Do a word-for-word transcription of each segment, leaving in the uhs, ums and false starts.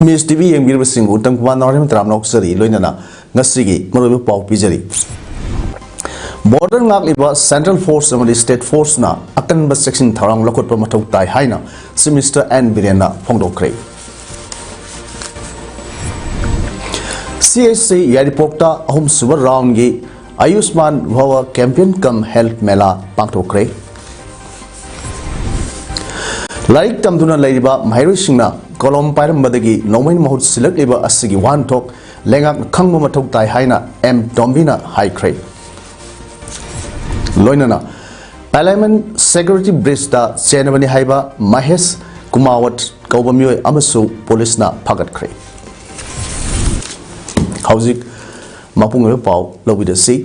Image TV ꯌꯦꯡꯕꯤꯔꯤꯕꯁꯤꯡꯕꯨ Uttam Kumar ꯅꯥꯎꯔꯦꯝ ꯇꯔꯥꯝꯅ ꯑꯣꯛꯆꯔꯤ꯫ ꯂꯣꯏꯅꯅ ꯉꯁꯤꯒꯤ ꯃꯔꯨꯑꯣꯏꯕ ꯄꯥꯎ ꯄꯤꯖꯔꯤ꯫ ꯕꯣꯔꯗꯔ ꯉꯥꯛꯂꯤꯕ ꯁꯦꯟꯇ꯭ꯔꯦꯜ ꯐꯣꯔꯁ ꯑꯃꯗꯤ ꯁ꯭ꯇꯦꯠ ꯐꯣꯔꯁꯅ ꯑꯀꯟꯕ ꯆꯦꯛꯁꯤꯟ ꯊꯧꯔꯥꯡ ꯂꯧꯈꯠꯄ ꯃꯊꯧ ꯇꯥꯏ ꯍꯥꯏꯅ ꯆꯤꯐ ꯃꯤꯅꯤꯁꯇꯔ ꯑꯦꯟ ꯕꯤꯔꯦꯟꯅ ꯐꯣꯡꯗꯣꯛꯈ꯭ꯔꯦ꯫ ꯁꯤ ꯑꯩꯆ ꯁꯤ ꯌꯥꯏꯔꯤꯄꯣꯛꯇ ꯑꯍꯨꯝꯁꯨꯕ ꯔꯥꯎꯟꯒꯤ ꯑꯌꯨꯁꯃꯥꯟ ꯚꯥꯋ ꯀꯦꯝꯄꯦꯟ ꯀꯝ ꯍꯦꯜꯊ ꯃꯦꯂꯥ ꯄꯥꯡꯊꯣꯛꯈ꯭ꯔꯦ꯫ ꯂꯥꯏꯔꯤꯛ ꯇꯝꯗꯨꯅ ꯂꯩꯔꯤꯕ ꯃꯍꯩꯔꯣꯏꯁꯤꯡꯅ ꯀꯣꯂꯣꯝ ꯄꯥꯏꯔꯝꯕꯗꯒꯤ ꯅꯣꯡꯃꯩꯅ ꯃꯍꯨꯠ ꯁꯤꯜꯂꯛꯂꯤꯕ ꯑꯁꯤꯒꯤ ꯋꯥꯍꯟꯊꯣꯛ ꯂꯩꯉꯥꯛꯅ ꯈꯪꯕ ꯃꯊꯧ ꯇꯥꯏ ꯍꯥꯏꯅ ꯑꯦꯝ ꯇꯣꯝꯕꯤꯅ ꯍꯥꯏꯈ꯭ꯔꯦ꯫ ꯂꯣꯏꯅꯅ ꯄꯥꯔꯂꯤꯌꯥꯃꯦꯟ ꯁꯦꯀ꯭ꯌꯨꯔꯤꯇꯤ ꯕ꯭ꯔꯤꯖꯇ ꯆꯦꯟꯅꯕꯅꯤ ꯍꯥꯏꯕ ꯃꯍꯦꯁ ꯀꯨꯃꯥꯋꯠ ꯀꯧꯕ ꯃꯤꯑꯣꯏ ꯑꯃꯁꯨ ꯄꯨꯂꯤꯁꯅ ꯐꯥꯒꯠꯈ꯭ꯔꯦ꯫ ꯍꯧꯖꯤꯛ ꯃꯄꯨꯡ ꯑꯣꯏꯕ ꯄꯥꯎ ꯂꯧꯕꯤꯔꯁꯤ꯫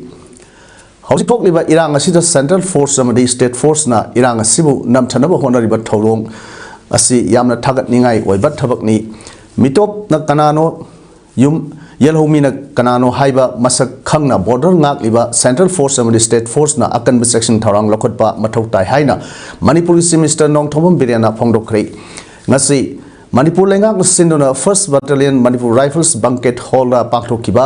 ꯍꯧꯖꯤꯛ ꯊꯣꯛꯂꯤꯕ ꯏꯔꯥꯡ ꯑꯁꯤꯗ ꯁꯦꯟꯇ꯭ꯔꯦꯜ ꯐꯣꯔꯁ ꯑꯃꯗꯤ ꯁ꯭ꯇꯦꯠ ꯐꯣꯔꯁꯅ ꯏꯔꯥꯡ ꯑꯁꯤꯕꯨ ꯅꯝꯊꯅꯕ ꯍꯣꯠꯅꯔꯤꯕ ꯊꯧꯑꯣꯡ ꯑꯁꯤ ꯌꯥꯝꯅ ꯊꯥꯒꯠꯅꯤꯡꯉꯥꯏ ꯑꯣꯏꯕ ꯊꯕꯛꯅꯤ꯫ ꯃꯤꯇꯣꯞꯅ ꯀꯅꯥꯅꯣ, ꯌꯨꯝ ꯌꯦꯜꯍꯧꯃꯤꯅ ꯀꯅꯥꯅꯣ ꯍꯥꯏꯕ ꯃꯁꯛ ꯈꯪꯅ ꯕꯣꯔꯗꯔ ꯉꯥꯛꯂꯤꯕ ꯁꯦꯟꯇ꯭ꯔꯦꯜ ꯐꯣꯔꯁ ꯑꯃꯗꯤ ꯁ꯭ꯇꯦꯠ ꯐꯣꯔꯁꯅ ꯑꯀꯟꯕ ꯆꯦꯛꯁꯤꯟ ꯊꯧꯔꯥꯡ ꯂꯧꯈꯠꯄ ꯃꯊꯧ ꯇꯥꯏ ꯍꯥꯏꯅ ꯃꯅꯤꯄꯨꯔꯒꯤ ꯆꯤꯐ ꯃꯤꯅꯤꯁꯇꯔ ꯅꯣꯡꯊꯣꯝꯕꯝ ꯕꯤꯔꯦꯟꯅ ꯐꯣꯡꯗꯣꯛꯈ꯭ꯔꯦ꯫ ꯉꯁꯤ ꯃꯅꯤꯄꯨꯔ ꯂꯩꯉꯥꯛꯅ ꯁꯤꯟꯗꯨꯅ first battalion Manipur rifles banquet ꯍꯣꯜꯗ ꯄꯥꯡꯊꯣꯛꯈꯤꯕ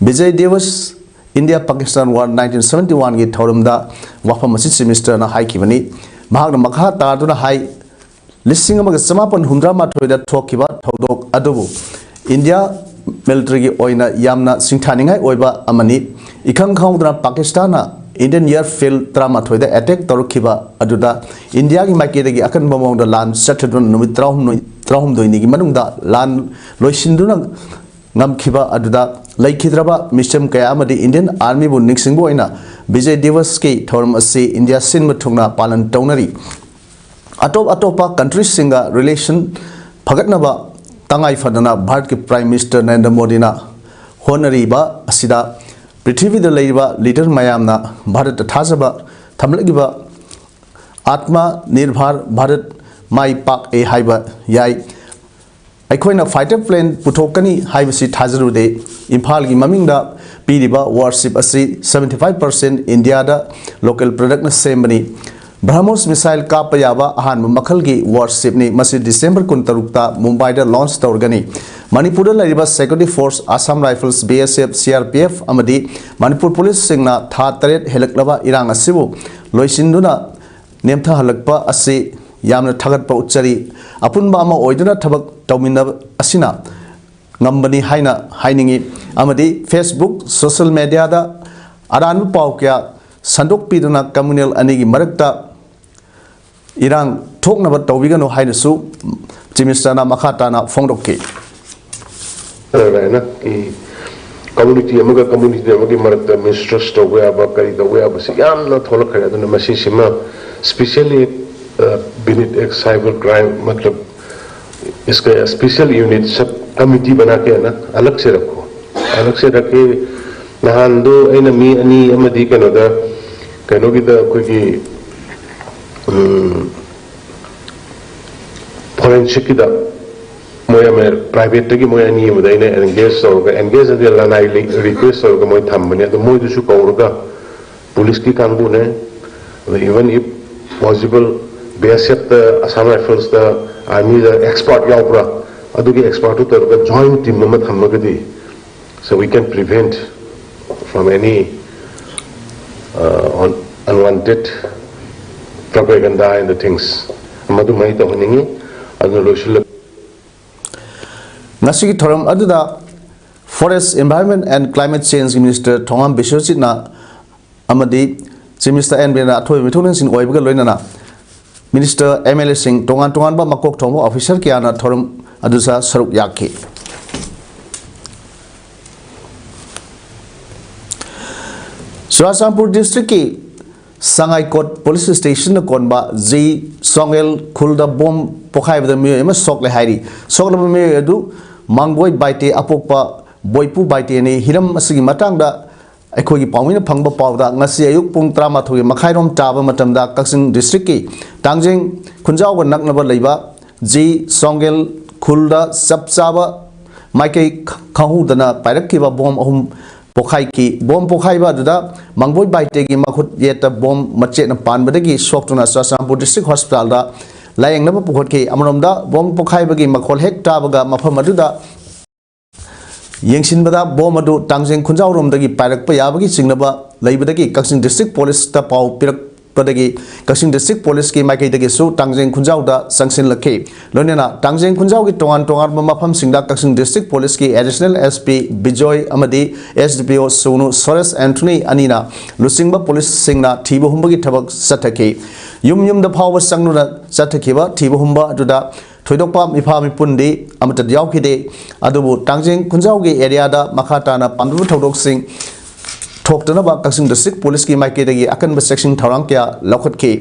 Bijay Diwas India Pakistan war nineteen seventy ꯋꯥꯟꯒꯤ ꯊꯧꯔꯝꯗ ꯋꯥꯐꯝ ꯑꯁꯤ ꯆꯤꯐ ꯃꯤꯅꯤꯁꯇꯔꯅ ꯍꯥꯏꯈꯤꯕꯅꯤ꯫ ꯃꯍꯥꯛꯅ ꯃꯈꯥ ꯇꯥꯗꯨꯅ ꯍꯥꯏ, ꯂꯤꯁꯤꯡ ꯑꯃꯒ ꯆꯃꯥꯄꯟ ꯍꯨꯝꯗ꯭ꯔꯥ ꯃꯥꯊꯣꯏꯗ ꯊꯣꯛꯈꯤꯕ ꯊꯧꯗꯣꯛ ꯑꯗꯨꯕꯨ ꯏꯟꯗꯤꯌꯥ ꯃꯤꯂꯤꯇꯔꯤꯒꯤ ꯑꯣꯏꯅ ꯌꯥꯝꯅ ꯁꯤꯡꯊꯥꯅꯤꯡꯉꯥꯏ ꯑꯣꯏꯕ ꯑꯃꯅꯤ꯫ ꯏꯈꯪ ꯈꯪꯍꯧꯗꯅ ꯄꯥꯀꯤꯁꯇꯥꯟꯅ ꯏꯟꯗꯤꯌꯟ ꯑꯦꯌꯔ ꯐꯤꯜ ꯇꯔꯥꯃꯥꯊꯣꯏꯗ ꯑꯦꯇꯦꯛ ꯇꯧꯔꯛꯈꯤꯕ ꯑꯗꯨꯗ ꯏꯟꯗꯤꯌꯥꯒꯤ ꯃꯥꯏꯀꯩꯗꯒꯤ ꯑꯀꯟꯕ ꯃꯑꯣꯡꯗ ꯂꯥꯟ ꯆꯠꯊꯗꯨꯅ ꯅꯨꯃꯤꯠ ꯇꯔꯥꯍꯨꯝꯗꯣꯏ, ꯇꯔꯥꯍꯨꯝꯗꯣꯏꯅꯤꯒꯤ ꯃꯅꯨꯡꯗ ꯂꯥꯟ ꯂꯣꯏꯁꯤꯟꯗꯨꯅ ꯉꯝꯈꯤꯕ ꯑꯗꯨꯗ ꯂꯩꯈꯤꯗ꯭ꯔꯕ ꯃꯤꯆꯝ ꯀꯌꯥ ꯑꯃꯗꯤ ꯏꯟꯗꯤꯌꯟ ꯑꯥꯔꯃꯤꯕꯨ ꯅꯤꯡꯁꯤꯡꯕ ꯑꯣꯏꯅ ꯕꯤꯖꯌ ꯗꯤꯋꯁꯀꯤ ꯊꯧꯔꯝ ꯑꯁꯤ ꯏꯟꯗꯤꯌꯥ ꯁꯤꯟꯕ ꯊꯨꯡꯅ ꯄꯥꯂꯟ ꯇꯧꯅꯔꯤ꯫ ꯑꯇꯣꯞ ꯑꯇꯣꯞꯄ ꯀꯟꯇ꯭ꯔꯤꯁꯤꯡꯒ ꯔꯤꯂꯦꯁꯟ ꯐꯒꯠꯅꯕ ꯇꯉꯥꯏ ꯐꯗꯅ ꯚꯥꯔꯠꯀꯤ Prime Minister ꯅꯔꯦꯟꯗ꯭ꯔ ꯃꯣꯗꯤꯅ ꯍꯣꯠꯅꯔꯤꯕ ꯑꯁꯤꯗ ꯄ꯭ꯔꯤꯊꯤꯕꯤꯗ ꯂꯩꯔꯤꯕ leader ꯃꯌꯥꯝꯅ ꯚꯥꯔꯠꯇ ꯊꯥꯖꯕ ꯊꯝꯂꯛꯂꯤꯕ ꯑꯥꯠꯃ ꯅꯤꯔꯚꯥꯔ ꯚꯥꯔꯠ ꯃꯥꯏ ꯄꯥꯛꯑꯦ ꯍꯥꯏꯕ ꯌꯥꯏ꯫ ꯑꯩꯈꯣꯏꯅ fighter plane ꯄꯨꯊꯣꯛꯀꯅꯤ ꯍꯥꯏꯕꯁꯤ ꯊꯥꯖꯔꯨꯗꯦ꯫ ꯏꯝꯐꯥꯜꯒꯤ ꯃꯃꯤꯡꯗ ꯄꯤꯔꯤꯕ warship ꯑꯁꯤ seventy five percent ꯏꯟꯗꯤꯌꯥꯗ local productꯅ ꯁꯦꯝꯕꯅꯤ꯫ BrahMos missile ꯀꯥꯞꯄ ꯌꯥꯕ ꯑꯍꯥꯟꯕ ꯃꯈꯜꯒꯤ warshipꯅꯤ꯫ ꯃꯁꯤ December ꯀꯨꯟꯇꯔꯨꯛꯇ ꯃꯨꯝꯕꯥꯏꯗ launch ꯇꯧꯔꯒꯅꯤ꯫ ꯃꯅꯤꯄꯨꯔꯗ ꯂꯩꯔꯤꯕ security force, Assam Rifles, BSF, CRPF ꯑꯃꯗꯤ ꯃꯅꯤꯄꯨꯔ policeꯁꯤꯡꯅ ꯊꯥ ꯇꯔꯦꯠ ꯍꯦꯜꯂꯛꯂꯕ ꯏꯔꯥꯡ ꯑꯁꯤꯕꯨ ꯂꯣꯏꯁꯤꯟꯗꯨꯅ ꯅꯦꯝꯊꯍꯜꯂꯛꯄ ꯑꯁꯤ ꯌꯥꯝꯅ ꯊꯥꯒꯠꯄ ꯎꯠꯆꯔꯤ꯫ ꯑꯄꯨꯟꯕ ꯑꯃ ꯑꯣꯏꯗꯨꯅ ꯊꯕꯛ ꯇꯧꯃꯤꯟꯅꯕ ꯑꯁꯤꯅ ꯉꯝꯕꯅꯤ ꯍꯥꯏꯅ ꯍꯥꯏꯅꯤꯡꯏ꯫ ꯑꯃꯗꯤ Facebook, social mediaꯗ ꯑꯔꯥꯟꯕ ꯄꯥꯎ ꯀꯌꯥ ꯁꯟꯗꯣꯛꯄꯤꯗꯨꯅ communal ꯑꯅꯤꯒꯤ ꯃꯔꯛꯇ ꯏꯔꯥꯡ ꯊꯣꯛꯅꯕ ꯇꯧꯕꯤꯒꯅꯨ ꯍꯥꯏꯅꯁꯨ Chief Ministerꯅ ꯃꯈꯥ ꯇꯥꯅ ꯐꯣꯡꯗꯣꯛꯈꯤ꯫ ꯍꯥꯏꯅ community ꯑꯃꯒ community ꯑꯃꯒꯤ ꯃꯔꯛꯇ mistrust ꯇꯧꯕ ꯌꯥꯕ, ꯀꯔꯤ ꯇꯧꯕ ꯌꯥꯕꯁꯤ ꯌꯥꯝꯅ ꯊꯣꯛꯂꯛꯈ꯭ꯔꯦ꯫ ꯑꯗꯨꯅ ꯃꯁꯤꯁꯤꯃ specially, uh, beneath cyber crime, मतलब, इसका special unit, sub committee बना के, है ना, अलग से रखो, अलग से रखे। ꯅꯍꯥꯟꯗꯣ ꯑꯩꯅ ꯃꯤ ꯑꯅꯤ ꯑꯃꯗꯤ ꯀꯩꯅꯣꯗ, ꯀꯩꯅꯣꯒꯤꯗ ꯑꯩꯈꯣꯏꯒꯤ, ꯎꯝ, ꯐꯣꯔꯦꯟꯁꯤꯛꯀꯤꯗ ꯃꯣꯏ ꯑꯃ ꯄ꯭ꯔꯥꯏꯚꯦꯠꯇꯒꯤ ꯃꯣꯏ ꯑꯅꯤ ꯑꯃꯗ ꯑꯩꯅ ꯑꯦꯡꯒꯦꯖ ꯇꯧꯔꯒ, ꯑꯦꯡꯒꯦꯖ ꯑꯗꯤ ꯂꯅꯥꯏ ꯔꯤꯀ꯭ꯋꯦꯁ ꯇꯧꯔꯒ ꯃꯣꯏ ꯊꯝꯕꯅꯦ꯫ ꯑꯗꯣ ꯃꯣꯏꯗꯨꯁꯨ ꯀꯧꯔꯒ ꯄꯨꯂꯤꯁꯀꯤ ꯀꯥꯡꯕꯨꯅꯦ, ꯑꯗ even if possible BSFꯇ, Assam Riflesꯇ, Armyꯗ expert ꯌꯥꯎꯕ꯭ꯔꯥ, ꯑꯗꯨꯒꯤ expertꯇꯨ ꯇꯧꯔꯒ joint team ꯑꯃ ꯊꯝꯃꯒꯗꯤ, so we can prevent from any, uh, un- unwanted propaganda and the things. ꯃꯗꯨꯃꯥꯏꯅ ꯇꯧꯍꯟꯅꯤꯡꯉꯤ꯫ ꯑꯗꯨꯅ ꯂꯣꯏꯁꯤꯜꯂ ꯉꯁꯤꯒꯤ ꯊꯧꯔꯝ ꯑꯗꯨꯗ Forest, Environment and Climate Changeꯀꯤ Minister ꯊꯣꯉꯥꯝ ꯕꯤꯁ꯭ꯋꯖꯤꯠꯅ ꯑꯃꯗꯤ Chief Minister ꯑꯦꯟ ꯕꯤꯔꯦꯟꯅ ꯑꯊꯣꯏꯕ ꯃꯤꯊꯨꯡꯂꯦꯟꯁꯤꯡ ꯑꯣꯏꯕꯒ ꯂꯣꯏꯅꯅ Minister, MLAꯁꯤꯡ, ꯇꯣꯉꯥꯟ ꯇꯣꯉꯥꯟꯕ ꯃꯀꯣꯛ ꯊꯣꯡꯕ officer ꯀꯌꯥꯅ ꯊꯧꯔꯝ ꯑꯗꯨꯗ ꯁꯔꯨꯛ ꯌꯥꯈꯤ꯫ ꯆꯨꯔꯥꯆꯥꯟꯄꯨꯔ districtꯀꯤ ꯁꯉꯥꯏꯀꯣꯠ ꯄꯨꯂꯤꯁ ꯁ꯭ꯇꯦꯁꯟꯗ ꯀꯣꯟꯕ ꯖꯤ ꯁꯣꯡꯒꯦꯜ ꯈꯨꯜꯗ ꯕꯣꯝ ꯄꯣꯈꯥꯏꯕꯗ ꯃꯤꯑꯣꯏ ꯑꯃ ꯁꯣꯛꯂꯦ ꯍꯥꯏꯔꯤ꯫ ꯁꯣꯛꯂꯕ ꯃꯤꯑꯣꯏ ꯑꯗꯨ ꯃꯥꯡꯕꯣꯏ ꯕꯥꯏꯇꯦ ꯑꯄꯣꯛꯄ ꯕꯣꯏꯄꯨ ꯕꯥꯏꯇꯦꯅꯤ꯫ ꯍꯤꯔꯝ ꯑꯁꯤꯒꯤ ꯃꯇꯥꯡꯗ ꯑꯩꯈꯣꯏꯒꯤ ꯄꯥꯎꯃꯤꯅ ꯐꯪꯕ ꯄꯥꯎꯗ, ꯉꯁꯤ ꯑꯌꯨꯛ ꯄꯨꯡ ꯇꯔꯥꯃꯥꯊꯣꯏ ꯃꯈꯥꯏꯔꯣꯝ ꯇꯥꯕ ꯃꯇꯝꯗ ꯀꯛꯆꯤꯡ ꯗꯤꯁꯇ꯭ꯔꯤꯛꯀꯤ ꯇꯥꯡꯖꯦꯡ ꯈꯨꯟꯖꯥꯎꯒ ꯅꯛꯅꯕ ꯂꯩꯕ ꯖꯤ ꯁꯣꯡꯒꯦꯜ ꯈꯨꯜꯗ ꯆꯞ ꯆꯥꯕ ꯃꯥꯏꯀꯩ ꯈꯪꯍꯧꯗꯅ ꯄꯥꯏꯔꯛꯈꯤꯕ ꯕꯣꯝ ꯑꯍꯨꯝ ꯄꯣꯈꯥꯏꯈꯤ꯫ ꯕꯣꯝ ꯄꯣꯈꯥꯏꯕ ꯑꯗꯨꯗ ꯃꯥꯡꯕꯣꯏ ꯕꯥꯏꯇꯦꯒꯤ ꯃꯈꯨꯠ ꯌꯦꯠꯇ ꯕꯣꯝ ꯃꯆꯦꯠꯅ ꯄꯥꯟꯕꯗꯒꯤ ꯁꯣꯛꯇꯨꯅ ꯆꯨꯔꯆꯥꯟꯄꯨꯔ ꯗꯤꯁꯇ꯭ꯔꯤꯛ ꯍꯣꯁꯄꯤꯇꯥꯜꯗ ꯂꯥꯌꯦꯡꯅꯕ ꯄꯨꯈꯠꯈꯤ꯫ ꯑꯃꯔꯣꯝꯗ, ꯕꯣꯝ ꯄꯣꯈꯥꯏꯕꯒꯤ ꯃꯈꯣꯜ ꯍꯦꯛ ꯇꯥꯕꯒ ꯃꯐꯝ ꯑꯗꯨꯗ ꯌꯦꯡꯁꯤꯟꯕꯗ ꯕꯣꯝ ꯑꯗꯨ ꯇꯥꯡꯖꯦꯡ ꯈꯨꯟꯖꯥꯎꯔꯣꯝꯗꯒꯤ ꯄꯥꯏꯔꯛꯄ ꯌꯥꯕꯒꯤ ꯆꯤꯡꯅꯕ ꯂꯩꯕꯗꯒꯤ ꯀꯛꯆꯤꯡ ꯗꯤꯁꯇ꯭ꯔꯤꯛ ꯄꯨꯂꯤꯁꯇ ꯄꯥꯎ ꯄꯤꯔꯛꯄꯗꯒꯤ ꯀꯛꯆꯤꯡ ꯗꯤꯁꯇ꯭ꯔꯤꯛ ꯄꯨꯂꯤꯁꯀꯤ ꯃꯥꯏꯀꯩꯗꯒꯤꯁꯨ ꯇꯥꯡꯖꯦꯡ ꯈꯨꯟꯖꯥꯎꯗ ꯆꯪꯁꯤꯜꯂꯛꯈꯤ꯫ ꯂꯣꯏꯅꯅ ꯇꯥꯡꯖꯦꯡ ꯈꯨꯟꯖꯥꯎꯒꯤ ꯇꯣꯉꯥꯟ ꯇꯣꯉꯥꯟꯕ ꯃꯐꯝꯁꯤꯡꯗ ꯀꯛꯆꯤꯡ ꯗꯤꯁꯇ꯭ꯔꯤꯛ ꯄꯨꯂꯤꯁꯀꯤ ꯑꯦꯗꯤꯁꯅꯦꯜ ꯑꯦꯁ ꯄꯤ ꯕꯤꯖꯣꯏ ꯑꯃꯗꯤ ꯑꯦꯁ ꯗꯤ ꯄꯤ ꯑꯣ ꯁꯨꯅꯨ ꯁꯣꯔꯦꯁ ꯑꯦꯟꯊꯣꯅꯤ ꯑꯅꯤꯅ ꯂꯨꯆꯤꯡꯕ ꯄꯨꯂꯤꯁꯁꯤꯡꯅ ꯊꯤꯕ ꯍꯨꯝꯕꯒꯤ ꯊꯕꯛ ꯆꯠꯊꯈꯤ꯫ ꯌꯨꯝ ꯌꯨꯝꯗ ꯐꯥꯎꯕ ꯆꯪꯗꯨꯅ ꯆꯠꯊꯈꯤꯕ ꯊꯤꯕ ꯍꯨꯝꯕ ꯑꯗꯨꯗ ꯊꯣꯏꯗꯣꯛꯄ ꯃꯤꯐꯥ ꯃꯤꯄꯨꯟꯗꯤ ꯑꯃꯠꯇ ꯌꯥꯎꯈꯤꯗꯦ꯫ ꯑꯗꯨꯕꯨ ꯇꯥꯡꯖꯦꯡ ꯈꯨꯟꯖꯥꯎꯒꯤ ꯑꯦꯔꯤꯌꯥꯗ ꯃꯈꯥ ꯇꯥꯅ ꯄꯥꯝꯂꯕ ꯊꯧꯗꯣꯛꯁꯤꯡ ꯊꯣꯛꯇꯅꯕ ꯀꯛꯆꯤꯡ ꯗꯤꯁꯇ꯭ꯔꯤꯛ ꯄꯨꯂꯤꯁꯀꯤ ꯃꯥꯏꯀꯩꯗꯒꯤ ꯑꯀꯟꯕ ꯆꯦꯛꯁꯤꯟ ꯊꯧꯔꯥꯡ ꯀꯌꯥ ꯂꯧꯈꯠꯈꯤ꯫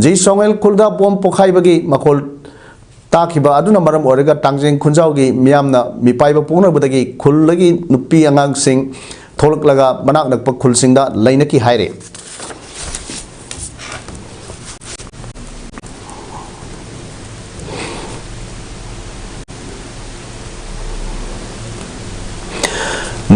ꯖꯤ ꯁꯣꯡꯉꯦꯜ ꯈꯨꯜꯗ ꯕꯣꯝ ꯄꯣꯈꯥꯏꯕꯒꯤ ꯃꯈꯣꯜ ꯇꯥꯈꯤꯕ ꯑꯗꯨꯅ ꯃꯔꯝ ꯑꯣꯏꯔꯒ ꯇꯥꯡꯖꯦꯡ ꯈꯨꯟꯖꯥꯎꯒꯤ ꯃꯤꯌꯥꯝꯅ ꯃꯤꯄꯥꯏꯕ ꯄꯣꯛꯅꯕꯗꯒꯤ ꯈꯨꯜꯗꯒꯤ ꯅꯨꯄꯤ ꯑꯉꯥꯡꯁꯤꯡ ꯊꯣꯛꯂꯛꯂꯒ ꯃꯅꯥꯛ ꯅꯛꯄ ꯈꯨꯜꯁꯤꯡꯗ ꯂꯩꯅꯈꯤ ꯍꯥꯏꯔꯤ꯫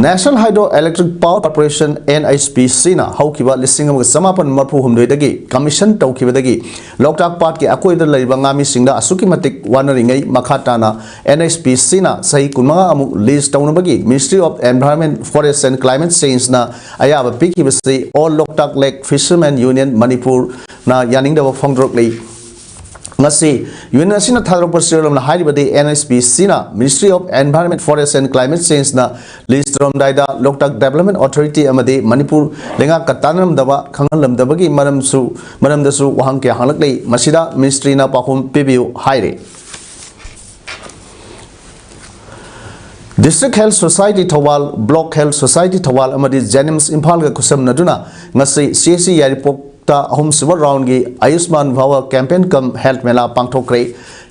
National Hydroelectric Power Corporation, N H P C ꯅ ꯍꯧꯈꯤꯕ ꯂꯤꯁꯤꯡ ꯑꯃꯒ ꯆꯃꯥꯄꯟ ꯃꯔꯤꯐꯨ ꯍꯨꯝꯗꯣꯏꯗꯒꯤ commission ꯇꯧꯈꯤꯕꯗꯒꯤ ꯂꯣꯛꯇꯥꯛ ꯄꯥꯠꯀꯤ ꯑꯀꯣꯏꯕꯗ ꯂꯩꯔꯤꯕ ꯉꯥꯃꯤꯁꯤꯡꯗ ꯑꯁꯨꯛꯀꯤ ꯃꯇꯤꯛ ꯋꯥꯅꯔꯤꯉꯩ ꯃꯈꯥ ꯇꯥꯅ N H P C ꯅ ꯆꯍꯤ ꯀꯨꯟꯃꯉꯥ ꯑꯃꯨꯛ lease ꯇꯧꯅꯕꯒꯤ Ministry of Environment, Forest and Climate Change ꯅ ꯑꯌꯥꯕ ꯄꯤꯈꯤꯕꯁꯤ All Loktak Lake Fishermen Union Manipur ꯅ ꯌꯥꯅꯤꯡꯗꯕ ꯐꯣꯡꯗꯣꯔꯛꯂꯤ꯫ ꯉꯁꯤ ꯌꯨꯅꯤꯌꯟ ꯑꯁꯤꯅ ꯊꯥꯗꯣꯔꯛꯄ ꯆꯦꯔꯣꯜ ꯑꯃꯅ ꯍꯥꯏꯔꯤꯕꯗꯤ, N H P C ꯅ Ministry of Environment, Forest and Climate Change ꯅ lease ꯇꯧꯔꯝꯗꯥꯏꯗ ꯂꯣꯛꯇꯥꯛ Development Authority ꯑꯃꯗꯤ ꯃꯅꯤꯄꯨꯔ ꯂꯩꯉꯥꯛꯀ ꯇꯥꯟꯅꯔꯝꯗꯕ, ꯈꯪꯍꯜꯂꯝꯗꯕꯒꯤ ꯃꯔꯝꯁꯨ, ꯃꯔꯝꯗꯁꯨ ꯋꯥꯍꯪ ꯀꯌꯥ ꯍꯪꯂꯛꯂꯤ꯫ ꯃꯁꯤꯗ ministry ꯅ ꯄꯥꯎꯈꯨꯝ ꯄꯤꯕꯤꯌꯨ ꯍꯥꯏꯔꯤ꯫ District Health Society Thoubal, Block Health Society Thoubal ꯑꯃꯗꯤ JNIMS ꯏꯝꯐꯥꯜꯒ ꯈꯨꯠꯁꯝꯅꯗꯨꯅ ꯉꯁꯤ C H C ꯌꯥꯏꯔꯤꯄꯣꯛ ꯇ ꯑꯍꯨꯝꯁꯨꯕ ꯔꯥꯎꯟꯒꯤ ꯑꯌꯨꯁꯃꯥꯟ ꯚꯥꯋ ꯀꯦꯝꯄꯦꯟ ꯀꯝ ꯍꯦꯜꯊ ꯃꯦꯂꯥ ꯄꯥꯡꯊꯣꯛꯈ꯭ꯔꯦ꯫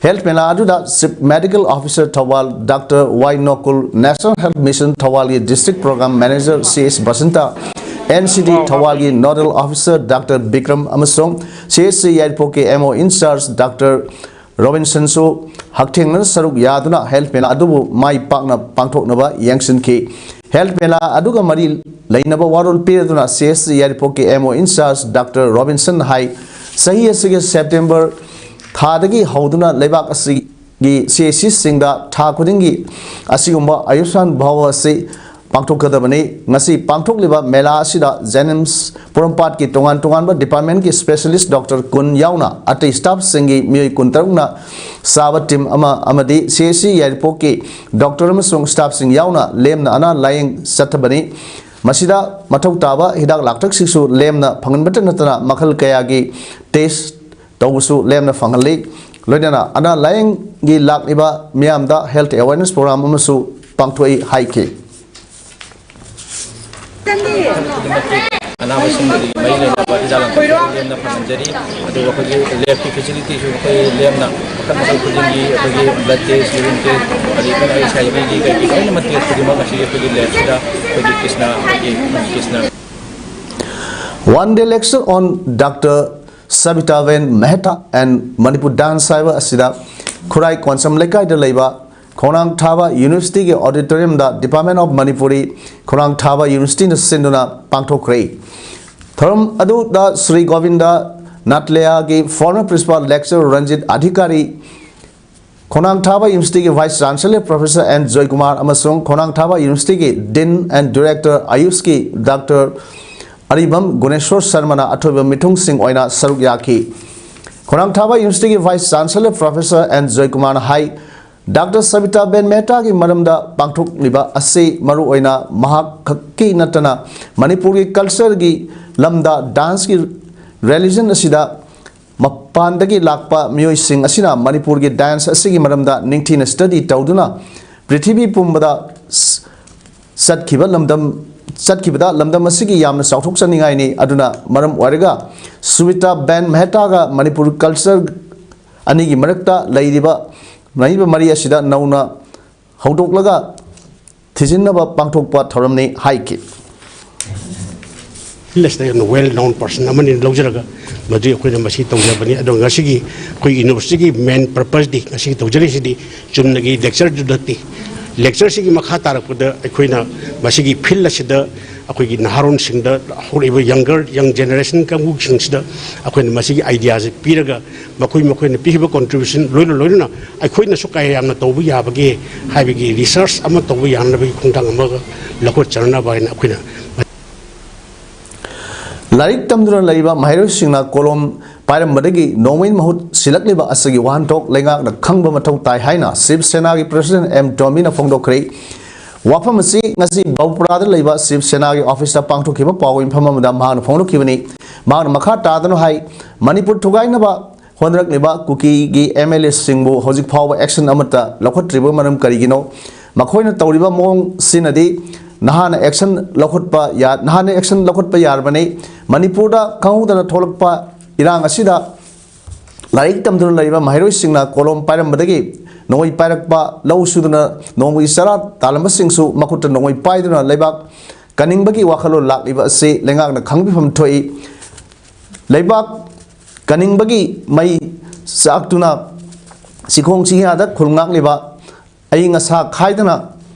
ꯍꯦꯜꯊ ꯃꯦꯂꯥ ꯑꯗꯨꯗ chief medical officer Thoubal doctor Y Nokul, national health mission ꯊꯧꯕꯥꯜꯒꯤ district programme manager C S Basanta, N C D ꯊꯧꯕꯥꯜꯒꯤ ꯅꯣꯗꯦꯜ ꯑꯣꯐꯤꯁꯥꯔ ꯗꯥꯛꯇꯔ ꯕꯤꯀ꯭ꯔꯝ ꯑꯃꯁꯨꯡ C S C ꯌꯥꯏꯔꯤꯄꯣꯛꯀꯤ ꯑꯦꯝ ꯑꯣ ꯏꯟꯆꯥꯔꯖ ꯗꯥꯛꯇꯔ ꯔꯣꯕꯤꯟꯁꯟꯁꯨ ꯍꯛꯊꯦꯡꯅꯅ ꯁꯔꯨꯛ ꯌꯥꯗꯨꯅ ꯍꯦꯜꯊ ꯃꯦꯂꯥ ꯑꯗꯨꯕꯨ ꯃꯥꯏ ꯄꯥꯛꯅ ꯄꯥꯡꯊꯣꯛꯅꯕ ꯌꯦꯡꯁꯤꯟꯈꯤ꯫ ꯍꯦꯜꯊ ꯃꯦꯂꯥ ꯑꯗꯨꯒ ꯃꯔꯤ ꯂꯩꯅꯕ ꯋꯥꯔꯣꯜ ꯄꯤꯔꯗꯨꯅ ꯁꯤ ꯑꯦꯁ ꯁꯤ ꯌꯥꯏꯔꯤꯄꯣꯛꯀꯤ M O in charge doctor Robinson ꯍꯥꯏ, ꯆꯍꯤ ꯑꯁꯤꯒꯤ ꯁꯦꯞꯇꯦꯝꯕꯔ ꯊꯥꯗꯒꯤ ꯍꯧꯗꯨꯅ ꯂꯩꯕꯥꯛ ꯑꯁꯤꯒꯤ ꯁꯤ ꯑꯦꯁ ꯁꯤꯁꯤꯡꯗ ꯊꯥ ꯈꯨꯗꯤꯡꯒꯤ ꯑꯁꯤꯒꯨꯝꯕ ꯑꯌꯨꯁꯃꯥꯟ ꯚꯥꯋ ꯑꯁꯤ ꯄꯥꯡꯊꯣꯛꯀꯗꯕꯅꯤ꯫ ꯉꯁꯤ ꯄꯥꯡꯊꯣꯛꯂꯤꯕ ꯃꯦꯂꯥ ꯑꯁꯤꯗ ꯖꯦꯅꯤꯝꯁ ꯄꯣꯔꯣꯝꯄꯥꯠꯀꯤ ꯇꯣꯉꯥꯟ ꯇꯣꯉꯥꯟꯕ ꯗꯤꯄꯥꯔꯠꯃꯦꯟꯒꯤ ꯁ꯭ꯄꯦꯁꯤꯌꯦꯂꯤꯁ꯭ꯠ ꯗꯣꯛꯇꯔ ꯀꯨꯟ ꯌꯥꯎꯅ ꯑꯇꯩ ꯁ꯭ꯇꯥꯐꯁꯤꯡꯒꯤ ꯃꯤꯑꯣꯏ ꯀꯨꯟꯇꯔꯨꯛꯅ ꯆꯥꯕ ꯇꯤꯝ ꯑꯃ ꯑꯃꯗꯤ ꯁꯤ ꯑꯦꯁ ꯁꯤ ꯌꯥꯏꯔꯤꯄꯣꯛꯀꯤ ꯗꯣꯛꯇꯔ ꯑꯃꯁꯨꯡ ꯁ꯭ꯇꯥꯐꯁꯤꯡ ꯌꯥꯎꯅ ꯂꯦꯝꯅ ꯑꯅꯥ ꯂꯥꯌꯦꯡ ꯆꯠꯊꯕꯅꯤ꯫ ꯃꯁꯤꯗ ꯃꯊꯧ ꯇꯥꯕ ꯍꯤꯗꯥꯛ ꯂꯥꯡꯊꯛꯁꯤꯡꯁꯨ ꯂꯦꯝꯅ ꯐꯪꯍꯟꯕꯇ ꯅꯠꯇꯅ ꯃꯈꯜ ꯀꯌꯥꯒꯤ ꯇꯦꯁ꯭ꯠ ꯇꯧꯕꯁꯨ ꯂꯦꯝꯅ ꯐꯪꯍꯜꯂꯤ꯫ ꯂꯣꯏꯅꯅ ꯑꯅꯥ ꯂꯥꯌꯦꯡꯒꯤ ꯂꯥꯛꯂꯤꯕ ꯃꯤꯌꯥꯝꯗ ꯍꯦꯜꯊ ꯑꯦꯋꯦꯔꯅꯦꯁ ꯄ꯭ꯔꯣꯒ꯭ꯔꯥꯝ ꯑꯃꯁꯨ ꯄꯥꯡꯊꯣꯛꯏ ꯍꯥꯏꯈꯤ꯫ ꯑꯅꯥꯕꯁꯤꯡꯒꯤ ꯃꯔꯤ ꯂꯩꯅꯕ ꯍꯤꯗꯥꯛ ꯂꯥꯡꯊꯛ ꯂꯦꯝꯅ ꯐꯪꯍꯟꯖꯔꯤ꯫ ꯑꯗꯨꯒ ꯑꯩꯈꯣꯏꯒꯤ ꯂꯦꯕꯀꯤ ꯐꯦꯁꯤꯂꯤꯇꯤꯁꯨ ꯑꯩꯈꯣꯏ ꯂꯦꯝꯅ ꯃꯈꯜ ꯃꯈꯜ ꯈꯨꯗꯤꯡꯒꯤ ꯑꯩꯈꯣꯏꯒꯤ ꯕ꯭ꯂꯗ ꯇꯦꯁ꯭ꯠ, ꯌꯨꯔꯤꯟ ꯇꯦꯁ꯭ꯠ, ꯑꯗꯒꯤ ꯑꯩꯈꯣꯏꯅ ꯑꯩꯆ ꯑꯥꯏ ꯚꯤꯒꯤ ꯀꯩꯒꯤ ꯂꯣꯏꯅꯃꯛ ꯇꯦꯁ꯭ꯠ ꯈꯨꯗꯤꯡꯃꯛ ꯉꯁꯤ ꯑꯩꯈꯣꯏꯒꯤ ꯂꯦꯕꯁꯤꯗ ꯑꯩꯈꯣꯏꯒꯤ ꯀ꯭ꯔꯤꯁꯅ, ꯑꯩꯈꯣꯏꯒꯤ Krishna One day lecture on Doctor Sabitaben Mehta and Manipur dance ꯍꯥꯏꯕ ꯑꯁꯤꯗ ꯈꯨꯔꯥꯏ ꯀꯣꯟꯁꯝ ꯂꯩꯀꯥꯏꯗ ꯂꯩꯕ ꯈꯣꯡꯅꯥꯡ ꯊꯥꯕ ꯌꯨꯅꯤꯚꯔꯁꯤꯇꯤꯒꯤ ꯑꯣꯗꯤꯇꯣꯔꯤꯌꯝꯗ Department of Manipuri, ꯈꯣꯡꯅꯥꯡ ꯊꯥꯕ ꯌꯨꯅꯤꯚꯔꯁꯤꯇꯤꯅ ꯁꯤꯟꯗꯨꯅ ꯄꯥꯡꯊꯣꯛꯈ꯭ꯔꯦ꯫ ꯊꯧꯔꯝ ꯑꯗꯨꯗ Shri Govinda ꯅꯥꯇꯂꯌꯥꯒꯤ former principal lecturer Ranjit ꯑꯙꯤꯀꯥꯔꯤ, ꯈꯣꯡꯅꯥꯡ ꯊꯥꯕ ꯌꯨꯅꯤꯚꯔꯁꯤꯇꯤꯒꯤ vice chancellor professor and Joykumar ꯑꯃꯁꯨꯡ ꯈꯣꯡꯅꯥꯡ ꯊꯥꯕ ꯌꯨꯅꯤꯚꯔꯁꯤꯇꯤꯒꯤ dean and director ꯑꯌꯨꯁꯀꯤ ꯗꯥꯛꯇꯔ ꯑꯔꯤꯕꯝ ꯒꯨꯅꯦꯁꯣꯔ ꯁꯔꯃꯅ ꯑꯊꯣꯏꯕ ꯃꯤꯊꯨꯡꯁꯤꯡ ꯑꯣꯏꯅ ꯁꯔꯨꯛ ꯌꯥꯈꯤ꯫ ꯈꯣꯡꯅꯥꯡ ꯊꯥꯕ ꯌꯨꯅꯤꯚꯔꯁꯤꯇꯤꯒꯤ vice chancellor professor ꯑꯦꯟ ꯖꯣꯏꯀꯨꯃꯥꯔꯅ ꯍꯥꯏ, ꯗꯥꯛꯇꯔ ꯁꯕꯤꯇꯥ ꯕꯦꯟ ꯃꯦꯍꯇꯥꯒꯤ ꯃꯔꯝꯗ ꯄꯥꯡꯊꯣꯛꯂꯤꯕ ꯑꯁꯤ ꯃꯔꯨꯑꯣꯏꯅ ꯃꯍꯥꯛ ꯈꯛꯀꯤ ꯅꯠꯇꯅ ꯃꯅꯤꯄꯨꯔꯒꯤ cultureꯒꯤ ꯂꯝꯗ danceꯀꯤ religion ꯑꯁꯤꯗ ꯃꯄꯥꯟꯗꯒꯤ ꯂꯥꯛꯄ ꯃꯤꯑꯣꯏꯁꯤꯡ ꯑꯁꯤꯅ ꯃꯅꯤꯄꯨꯔꯒꯤ dance ꯑꯁꯤꯒꯤ ꯃꯔꯝꯗ ꯅꯤꯡꯊꯤꯅ study ꯇꯧꯗꯨꯅ ꯄ꯭ꯔꯤꯊꯤꯕꯤ ꯄꯨꯝꯕꯗ ꯆꯠꯈꯤꯕ ꯂꯝꯗꯝ ꯆꯠꯈꯤꯕꯗ ꯂꯝꯗꯝ ꯑꯁꯤꯒꯤ ꯌꯥꯝꯅ ꯆꯥꯎꯊꯣꯛꯆꯅꯤꯡꯉꯥꯏꯅꯤ꯫ ꯑꯗꯨꯅ ꯃꯔꯝ ꯑꯣꯏꯔꯒ ꯁꯨꯕꯤꯇꯥ ꯕꯦꯟ ꯃꯦꯍꯇꯥꯒ ꯃꯅꯤꯄꯨꯔ ꯀꯜꯆꯔ ꯑꯅꯤꯒꯤ ꯃꯔꯛꯇ ꯂꯩꯔꯤꯕ, ꯂꯩꯔꯤꯕ ꯃꯔꯤ ꯑꯁꯤꯗ ꯅꯧꯅ ꯍꯧꯗꯣꯛꯂꯒ ꯊꯤꯖꯤꯟꯅꯕ ꯄꯥꯡꯊꯣꯛꯄ ꯊꯧꯔꯝꯅꯤ ꯍꯥꯏꯈꯤ꯫ ꯐꯤꯜ ꯑꯁꯤꯗ ꯌꯥꯝꯅ ꯋꯦꯜ ꯅꯣꯟ ꯄꯔꯁꯟ ꯑꯃꯅꯤ ꯂꯧꯖꯔꯒ, ꯃꯗꯨ ꯑꯩꯈꯣꯏꯅ ꯃꯁꯤ ꯇꯧꯖꯕꯅꯤ꯫ ꯑꯗꯣ ꯉꯁꯤꯒꯤ ꯑꯩꯈꯣꯏ ꯌꯨꯅꯤꯚꯔꯁꯤꯇꯤꯒꯤ ꯃꯦꯟ ꯄꯔꯄꯁꯇꯤ, ꯉꯁꯤꯒꯤ ꯇꯧꯖꯔꯤꯁꯤꯗꯤ ꯆꯨꯝꯅꯒꯤ ꯂꯦꯛꯆꯔꯗꯨ ꯅꯠꯇꯦ꯫ ꯂꯦꯛꯆꯔꯁꯤꯒꯤ ꯃꯈꯥ ꯇꯥꯔꯛꯄꯗ ꯑꯩꯈꯣꯏꯅ ꯃꯁꯤꯒꯤ ꯐꯤꯜ ꯑꯁꯤꯗ ꯑꯩꯈꯣꯏꯒꯤ ꯅꯍꯥꯔꯣꯟꯁꯤꯡꯗ, ꯍꯧꯔꯛꯏꯕ ꯌꯪꯒꯔ, ꯌꯪ ꯖꯦꯅꯦꯔꯦꯁꯟ ꯀꯥꯡꯕꯨꯁꯤꯡꯁꯤꯗ ꯑꯩꯈꯣꯏꯅ ꯃꯁꯤꯒꯤ ꯑꯥꯏꯗꯤꯌꯥꯁꯦ ꯄꯤꯔꯒ, ꯃꯈꯣꯏ ꯃꯈꯣꯏꯅ ꯄꯤꯈꯤꯕ ꯀꯣꯟꯇ꯭ꯔꯤꯕ꯭ꯌꯨꯁꯟ ꯂꯣꯏꯅ ꯂꯣꯏꯅꯅ ꯑꯩꯈꯣꯏꯅꯁꯨ ꯀꯌꯥ ꯌꯥꯝꯅ ꯇꯧꯕ ꯌꯥꯕꯒꯦ ꯍꯥꯏꯕꯒꯤ ꯔꯤꯁꯔꯁ ꯑꯃ ꯇꯧꯕ ꯌꯥꯅꯕꯒꯤ ꯈꯣꯡꯊꯥꯡ ꯑꯃꯒ ꯂꯧꯈꯠꯆꯅꯅꯕ ꯍꯥꯏꯅ ꯑꯩꯈꯣꯏꯅ ꯂꯥꯏꯔꯤꯛ ꯇꯝꯗꯨꯅ ꯂꯩꯕ ꯃꯍꯩꯔꯣꯏꯁꯤꯡꯅ ꯀꯣꯂꯣꯝ ꯄꯥꯏꯔꯝꯕꯗꯒꯤ ꯅꯣꯡꯃꯩ ꯃꯍꯨꯠ ꯁꯤꯜꯂꯛꯂꯤꯕ ꯑꯁꯤꯒꯤ ꯋꯥꯍꯟꯊꯣꯛ ꯂꯩꯉꯥꯛꯅ ꯈꯪꯕ ꯃꯊꯧ ꯇꯥꯏ ꯍꯥꯏꯅ ꯁꯤꯕ ꯁꯦꯅꯥꯒꯤ ꯄ꯭ꯔꯁꯤꯗꯦꯟ ꯑꯦꯝ ꯇꯣꯃꯤꯅ ꯐꯣꯡꯗꯣꯛꯈ꯭ꯔꯦ꯫ ꯋꯥꯐꯝ ꯑꯁꯤ ꯉꯁꯤ ꯕꯥꯎꯄ꯭ꯔꯥꯗ ꯂꯩꯕ ꯁꯤꯕ ꯁꯦꯅꯥꯒꯤ ꯑꯣꯐꯤꯁꯇ ꯄꯥꯡꯊꯣꯛꯈꯤꯕ ꯄꯥꯎ ꯃꯤꯐꯝ ꯑꯃꯗ ꯃꯍꯥꯛꯅ ꯐꯣꯡꯗꯣꯛꯈꯤꯕꯅꯤ꯫ ꯃꯍꯥꯛꯅ ꯃꯈꯥ ꯇꯥꯗꯨꯅ ꯍꯥꯏ, ꯃꯅꯤꯄꯨꯔ ꯊꯨꯒꯥꯏꯅꯕ ꯍꯣꯠꯅꯔꯛꯂꯤꯕ ꯀꯨꯀꯤꯒꯤ ꯑꯦꯝ ꯑꯦꯜ ꯑꯦꯁꯤꯡꯕꯨ ꯍꯧꯖꯤꯛ ꯐꯥꯎꯕ ꯑꯦꯛꯁꯟ ꯑꯃꯠꯇ ꯂꯧꯈꯠꯇ꯭ꯔꯤꯕ ꯃꯔꯝ ꯀꯔꯤꯒꯤꯅꯣ? ꯃꯈꯣꯏꯅ ꯇꯧꯔꯤꯕ ꯃꯑꯣꯡꯁꯤꯅꯗꯤ ꯅꯍꯥꯅ ꯑꯦꯛꯁꯟ ꯂꯧꯈꯠꯄ ꯌꯥ-, ꯅꯍꯥꯅ ꯑꯦꯛꯁꯟ ꯂꯧꯈꯠꯄ ꯌꯥꯔꯕꯅꯤ꯫ ꯃꯅꯤꯄꯨꯔꯗ ꯈꯪꯍꯧꯗꯅ ꯊꯣꯛꯂꯛꯄ ꯏꯔꯥꯡ ꯑꯁꯤꯗ ꯂꯥꯏꯔꯤꯛ ꯇꯝꯗꯨꯅ ꯂꯩꯔꯤꯕ ꯃꯍꯩꯔꯣꯏꯁꯤꯡꯅ ꯀꯣꯂꯣꯝ ꯄꯥꯏꯔꯝꯕꯗꯒꯤ ꯅꯣꯡꯃꯩ ꯄꯥꯏꯔꯛꯄ, ꯂꯧ ꯁꯨꯗꯨꯅ ꯅꯣꯡꯃꯒꯤ ꯆꯔꯥ ꯇꯥꯜꯂꯝꯕꯁꯤꯡꯁꯨ ꯃꯈꯨꯠꯇ ꯅꯣꯡꯃꯩ ꯄꯥꯏꯗꯨꯅ ꯂꯩꯕꯥꯛ ꯀꯟꯅꯤꯡꯕꯒꯤ ꯋꯥꯈꯜꯂꯣꯟ ꯂꯥꯛꯂꯤꯕ ꯑꯁꯤ ꯂꯩꯉꯥꯛꯅ ꯈꯪꯕꯤꯐꯝ ꯊꯣꯛꯏ꯫ ꯂꯩꯕꯥꯛ ꯀꯟꯅꯤꯡꯕꯒꯤ ꯃꯩ ꯆꯥꯛꯇꯨꯅ ꯆꯤꯈꯣꯡ ꯆꯤꯌꯥꯗ ꯈꯨꯜ ꯉꯥꯛꯂꯤꯕ, ꯑꯏꯪ ꯑꯁꯥ ꯈꯥꯏꯗꯅ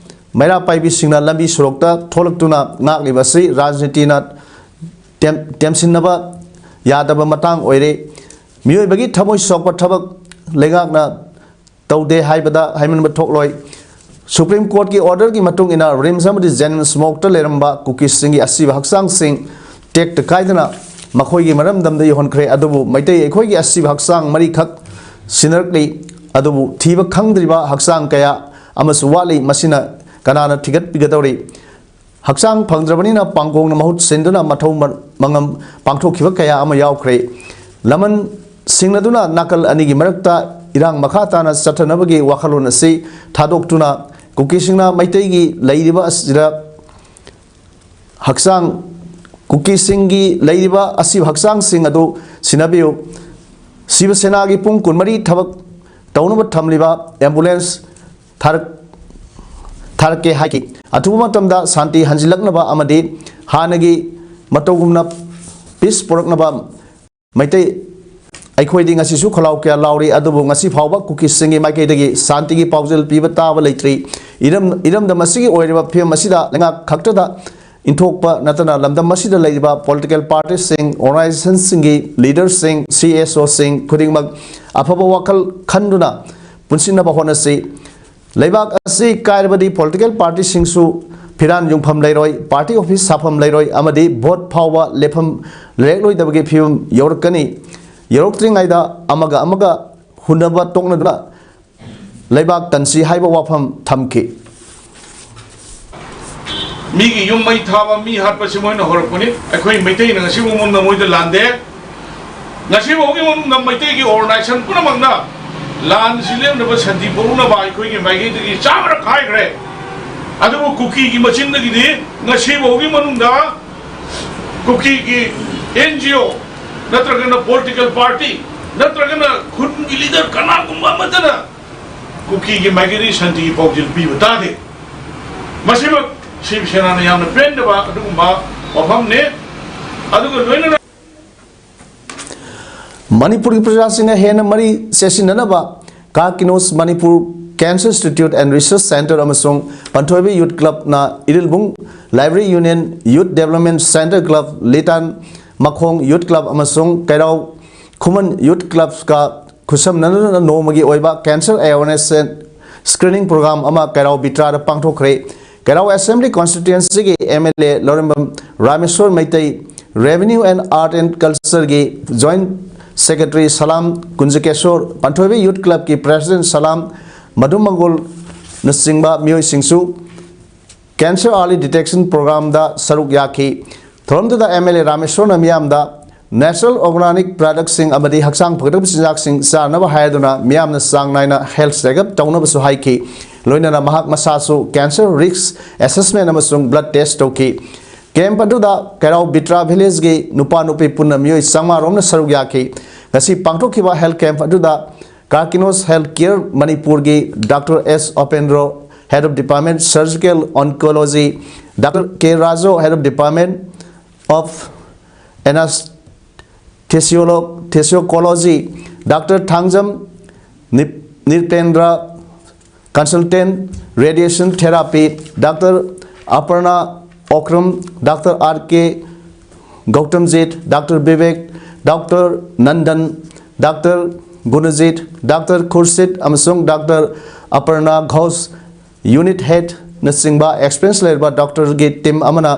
ꯃꯩꯔꯥ ꯄꯥꯏꯕꯤꯁꯤꯡꯅ ꯂꯝꯕꯤ ꯁꯣꯔꯣꯛꯇ ꯊꯣꯛꯂꯛꯇꯨꯅ ꯉꯥꯛꯂꯤꯕ ꯑꯁꯤ ꯔꯥꯖꯅꯤꯇꯤꯅ ꯇꯦꯝ-, ꯇꯦꯝꯁꯤꯟꯅꯕ ꯌꯥꯗꯕ ꯃꯇꯥꯡ ꯑꯣꯏꯔꯦ꯫ ꯃꯤꯑꯣꯏꯕꯒꯤ ꯊꯃꯣꯏ ꯁꯣꯛꯄ ꯊꯕꯛ ꯂꯩꯉꯥꯛꯅ ꯇꯧꯗꯦ ꯍꯥꯏꯕꯗ ꯍꯥꯏꯃꯟꯕ ꯊꯣꯛꯂꯣꯏ꯫ ꯁꯨꯄ꯭ꯔꯤꯝ ꯀꯣꯔꯠꯀꯤ ꯑꯣꯔꯗꯔꯒꯤ ꯃꯇꯨꯡ ꯏꯟꯅ ꯔꯤꯝꯁ ꯑꯃꯗꯤ ꯖꯦꯅꯤꯝꯁ ꯃꯣꯔꯒꯇ ꯂꯩꯔꯝꯕ ꯀꯨꯀꯤꯁꯤꯡꯒꯤ ꯑꯁꯤꯕ ꯍꯛꯆꯥꯡꯁꯤꯡ ꯇꯦꯛꯇ ꯀꯥꯏꯗꯅ ꯃꯈꯣꯏꯒꯤ ꯃꯔꯝꯗꯝꯗ ꯌꯧꯍꯟꯈ꯭ꯔꯦ꯫ ꯑꯗꯨꯕꯨ ꯃꯩꯇꯩ ꯑꯩꯈꯣꯏꯒꯤ ꯑꯁꯤꯕ ꯍꯛꯆꯥꯡ ꯃꯔꯤꯈꯛ ꯁꯤꯟꯅꯔꯛꯂꯤ꯫ ꯑꯗꯨꯕꯨ ꯊꯤꯕ ꯈꯪꯗ꯭ꯔꯤꯕ ꯍꯛꯆꯥꯡ ꯀꯌꯥ ꯑꯃꯁꯨ ꯋꯥꯠꯂꯤ꯫ ꯃꯁꯤꯅ ꯀꯅꯥꯅ ꯊꯤꯒꯠꯄꯤꯒꯗꯧꯔꯤ? ꯍꯛꯆꯥꯡ ꯐꯪꯗ꯭ꯔꯕꯅꯤꯅ ꯄꯥꯡꯒꯣꯡꯅ ꯃꯍꯨꯠ ꯁꯤꯟꯗꯨꯅ ꯃꯊꯧ ꯃ-, ꯃꯉꯝ ꯄꯥꯡꯊꯣꯛꯈꯤꯕ ꯀꯌꯥ ꯑꯃ ꯌꯥꯎꯈ꯭ꯔꯦ꯫ ꯂꯃꯟ ꯁꯤꯡꯅꯗꯨꯅ ꯅꯥꯀꯜ ꯑꯅꯤꯒꯤ ꯃꯔꯛꯇ ꯏꯔꯥꯡ ꯃꯈꯥ ꯇꯥꯅ ꯆꯠꯊꯅꯕꯒꯤ ꯋꯥꯈꯜꯂꯣꯟ ꯑꯁꯤ ꯊꯥꯗꯣꯛꯇꯨꯅ ꯀꯨꯀꯤꯁꯤꯡꯅ ꯃꯩꯇꯩꯒꯤ ꯂꯩꯔꯤꯕ ꯑꯁꯤꯗ ꯍꯛꯆꯥꯡ, ꯀꯨꯀꯤꯁꯤꯡꯒꯤ ꯂꯩꯔꯤꯕ ꯑꯁꯤꯕ ꯍꯛꯆꯥꯡꯁꯤꯡ ꯑꯗꯨ ꯁꯤꯟꯅꯕꯤꯌꯨ꯫ ꯁꯤꯕ ꯁꯦꯅꯥꯒꯤ ꯄꯨꯡ ꯀꯨꯟꯃꯔꯤ ꯊꯕꯛ ꯇꯧꯅꯕ ꯊꯝꯂꯤꯕ ambulance ꯊꯥꯔꯛ-, ꯊꯥꯔꯛꯀꯦ ꯍꯥꯏꯈꯤ꯫ ꯑꯊꯨꯕ ꯃꯇꯝꯗ ꯁꯥꯟꯇꯤ ꯍꯟꯖꯤꯜꯂꯛꯅꯕ ꯑꯃꯗꯤ ꯍꯥꯟꯅꯒꯤ ꯃꯇꯧꯒꯨꯝꯅ peace ꯄꯨꯔꯛꯅꯕ ꯃꯩꯇꯩ ꯑꯩꯈꯣꯏꯗꯤ ꯉꯁꯤꯁꯨ ꯈꯣꯜꯂꯥꯎ ꯀꯌꯥ ꯂꯥꯎꯔꯤ, ꯑꯗꯨꯕꯨ ꯉꯁꯤ ꯐꯥꯎꯕ ꯀꯨꯀꯤꯁꯤꯡꯒꯤ ꯃꯥꯏꯀꯩꯗꯒꯤ ꯁꯥꯟꯇꯤꯒꯤ ꯄꯥꯎꯖꯦꯜ ꯄꯤꯕ ꯇꯥꯕ ꯂꯩꯇ꯭ꯔꯤ꯫ ꯏꯔꯝ-, ꯏꯔꯝꯗꯝ ꯑꯁꯤꯒꯤ ꯑꯣꯏꯔꯤꯕ ꯐꯤꯕꯝ ꯑꯁꯤꯗ ꯂꯩꯉꯥꯛ ꯈꯛꯇꯗ ꯏꯟꯊꯣꯛꯄ ꯅꯠꯇꯅ ꯂꯝꯗꯝ ꯑꯁꯤꯗ ꯂꯩꯔꯤꯕ political partyꯁꯤꯡ, organizationꯁꯤꯡꯒꯤ leaderꯁꯤꯡ, CSOꯁꯤꯡ ꯈꯨꯗꯤꯡꯃꯛ ꯑꯐꯕ ꯋꯥꯈꯜ ꯈꯟꯗꯨꯅ ꯄꯨꯟꯁꯤꯟꯅꯕ ꯍꯣꯠꯅꯁꯤ꯫ ꯂꯩꯕꯥꯛ ꯑꯁꯤ ꯀꯥꯏꯔꯕꯗꯤ political partyꯁꯤꯡꯁꯨ ꯐꯤꯔꯥꯟ ꯌꯨꯡꯐꯝ ꯂꯩꯔꯣꯏ, party office ꯁꯥꯐꯝ ꯂꯩꯔꯣꯏ ꯑꯃꯗꯤ vote ꯐꯥꯎꯕ ꯂꯦꯞꯐꯝ ꯂꯩꯔꯛꯂꯣꯏꯗꯕꯒꯤ ꯐꯤꯕꯝ ꯌꯧꯔꯛꯀꯅꯤ꯫ ꯌꯧꯔꯛꯇ꯭ꯔꯤꯉꯩꯗ ꯑꯃꯒ ꯑꯃꯒ ꯍꯨꯟꯅꯕ ꯇꯣꯛꯅꯗꯨꯅ ꯂꯩꯕꯥꯛ ꯀꯟꯁꯤ ꯍꯥꯏꯕ ꯋꯥꯐꯝ ꯊꯝꯈꯤ꯫ ꯃꯤꯒꯤ ꯌꯨꯝ ꯃꯩ ꯊꯥꯕ, ꯃꯤ ꯍꯥꯠꯄꯁꯤ ꯃꯣꯏꯅ ꯍꯧꯔꯛꯄꯅꯤ꯫ ꯑꯩꯈꯣꯏ ꯃꯩꯇꯩꯅ ꯉꯁꯤꯕꯨ ꯃꯨꯟꯅ ꯃꯣꯏꯗ ꯂꯥꯟꯗꯦ꯫ ꯉꯁꯤꯐꯥꯎꯒꯤ ꯃꯅꯨꯡꯗ ꯃꯩꯇꯩꯒꯤ organization ꯄꯨꯝꯅꯃꯛꯅ ꯂꯥꯟꯁꯤ ꯂꯦꯞꯅꯕ, ꯁꯥꯟꯇꯤ ꯄꯨꯔꯛꯅꯕ ꯑꯩꯈꯣꯏꯒꯤ ꯃꯥꯏꯀꯩꯗꯒꯤ ꯆꯥꯝꯃꯔꯛ ꯍꯥꯏꯈ꯭ꯔꯦ꯫ ꯑꯗꯨꯕꯨ ꯀꯨꯀꯤꯒꯤ ꯃꯆꯤꯟꯗꯒꯤꯗꯤ ꯉꯁꯤꯐꯥꯎꯒꯤ ꯃꯅꯨꯡꯗ ꯀꯨꯀꯤꯒꯤ NGO ꯅꯠꯇ꯭ꯔꯒꯅ political party ꯅꯠꯇ꯭ꯔꯒꯅ ꯈꯨꯟꯒꯤ leader ꯀꯅꯥꯒꯨꯝꯕ ꯑꯃꯠꯇꯅ ꯀꯨꯀꯤꯒꯤ ꯃꯥꯏꯀꯩꯗꯒꯤ ꯁꯥꯟꯇꯤꯒꯤ ꯄꯥꯎꯖꯦꯜ ꯄꯤꯕ ꯇꯥꯗꯦ꯫ ꯃꯁꯤꯃꯛ ꯁꯤꯕ ꯁꯦꯅꯥꯅ ꯌꯥꯝꯅ ꯄꯦꯟꯗꯕ ꯑꯗꯨꯒꯨꯝꯕ ꯋꯥꯐꯝꯅꯤ꯫ ꯑꯗꯨꯒ ꯂꯣꯏꯅꯅ ꯃꯅꯤꯄꯨꯔꯒꯤ ꯄ꯭ꯔꯖꯥꯁꯤꯡꯒ ꯍꯦꯟꯅ ꯃꯔꯤ ꯆꯦꯁꯤꯟꯅꯅꯕ ꯀꯥꯀꯤꯅꯣꯁ Manipur Cancer Institute and Research Centre ꯑꯃꯁꯨꯡ ꯄꯟꯊꯣꯏꯕꯤ Youth Clubꯅ Irilbung Library Union, Youth Development Centre Club, ꯂꯤꯇꯥꯟ ꯃꯈꯣꯡ Youth Club ꯑꯃꯁꯨꯡ ꯀꯩꯔꯥꯎ ꯈꯨꯃꯟ Youth Clubꯀ ꯈꯨꯠꯁꯝꯅꯗꯨꯅ ꯅꯣꯡꯃꯒꯤ ꯑꯣꯏꯕ cancer awareness screening program ꯑꯃ ꯀꯩꯔꯥꯎ ꯕꯤꯇ꯭ꯔꯥꯗ ꯄꯥꯡꯊꯣꯛꯈ꯭ꯔꯦ꯫ ꯀꯩꯔꯥꯎ Assembly Constituencyꯒꯤ MLA Laurembam Rameshwor Meitei, Revenue and Art and Cultureꯒꯤ Joint Secretary Salam ꯀꯨꯟꯖꯀꯦꯁꯣꯔ, ꯄꯟꯊꯣꯏꯕꯤ Youth Clubꯀꯤ President Salam ꯃꯗꯨꯃꯪꯒꯣꯜꯅꯆꯤꯡꯕ ꯃꯤꯑꯣꯏꯁꯤꯡꯁꯨ cancer early detection programꯗ ꯁꯔꯨꯛ ꯌꯥꯈꯤ꯫ ꯊꯧꯔꯝꯗꯨꯗ MLA ꯔꯥꯃꯦꯁꯣꯔꯅ ꯃꯤꯌꯥꯝꯗ natural organic productꯁꯤꯡ ꯑꯃꯗꯤ ꯍꯛꯆꯥꯡ ꯐꯒꯗꯕ ꯆꯤꯟꯖꯥꯛꯁꯤꯡ ꯆꯥꯅꯕ ꯍꯥꯏꯗꯨꯅ ꯃꯤꯌꯥꯝꯅ ꯆꯥꯡ ꯅꯥꯏꯅ health checkup ꯇꯧꯅꯕꯁꯨ ꯍꯥꯏꯈꯤ꯫ ꯂꯣꯏꯅꯅ ꯃꯍꯥꯛ ꯃꯁꯥꯁꯨ cancer risk assessment ꯑꯃꯁꯨꯡ blood test ꯇꯧꯈꯤ꯫ ꯀꯦꯝꯞ ꯑꯗꯨꯗ ꯀꯩꯔꯥꯎ ꯕꯤꯇ꯭ꯔꯥ ꯚꯤꯂꯦꯖꯀꯤ ꯅꯨꯄꯥ ꯅꯨꯄꯤ ꯄꯨꯟꯅ ꯃꯤꯑꯣꯏ ꯆꯥꯝꯃꯉꯥ ꯔꯣꯝꯅ ꯁꯔꯨꯛ ꯌꯥꯈꯤ꯫ ꯉꯁꯤ ꯄꯥꯡꯊꯣꯛꯈꯤꯕ ꯍꯦꯜꯊ ꯀꯦꯝꯞ ꯑꯗꯨꯗ ꯀꯥꯔꯀꯤꯅꯣꯁ ꯍꯦꯜꯊ ꯀꯦꯌꯔ ꯃꯅꯤꯄꯨꯔꯒꯤ doctor S Opendro, Head of Department Surgical Oncology, doctor K Raju, Head of Department of Anesthesiolo- Anesthesiology, doctor Thangjam ꯅꯤꯞ- Nitendro, Consultant Radiation Therapy, doctor Aparna Okram, doctor R K Gautamjit, doctor Bibek, doctor Nandan, doctor Gunajit, doctor Khursit ꯑꯃꯁꯨꯡ doctor Aparna Ghosh, unit ꯍꯦꯗꯅꯆꯤꯡꯕ experience ꯂꯩꯔꯕ ꯗꯣꯛꯇꯔꯒꯤ team ꯑꯃꯅ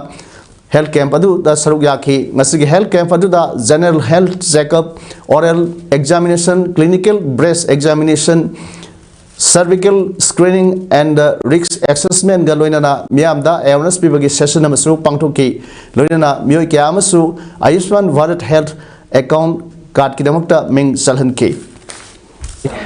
health camp ꯑꯗꯨꯗ ꯁꯔꯨꯛ ꯌꯥꯈꯤ꯫ ꯉꯁꯤꯒꯤ ꯍꯦꯜꯊ ꯀꯦꯝꯞ ꯑꯗꯨꯗ general health checkup, oral examination, clinical breast examination, cervical screening and risk assessment ꯒ ꯂꯣꯏꯅꯅ ꯃꯤꯌꯥꯝꯗ ꯑꯦꯋꯦꯔꯅꯦꯁ ꯄꯤꯕꯒꯤ ꯁꯦꯁꯟ ꯑꯃꯁꯨ ꯄꯥꯡꯊꯣꯛꯈꯤ꯫ ꯂꯣꯏꯅꯅ ꯃꯤꯑꯣꯏ ꯀꯌꯥ ꯑꯃꯁꯨ ꯑꯌꯨꯁꯃꯥꯟ ꯚꯥꯔꯠ ꯍꯦꯜꯊ ꯑꯦꯀꯥꯎꯟꯠ ꯀꯥꯔꯗꯀꯤꯗꯃꯛꯇ ꯃꯤꯡ ꯆꯜꯍꯟꯈꯤ꯫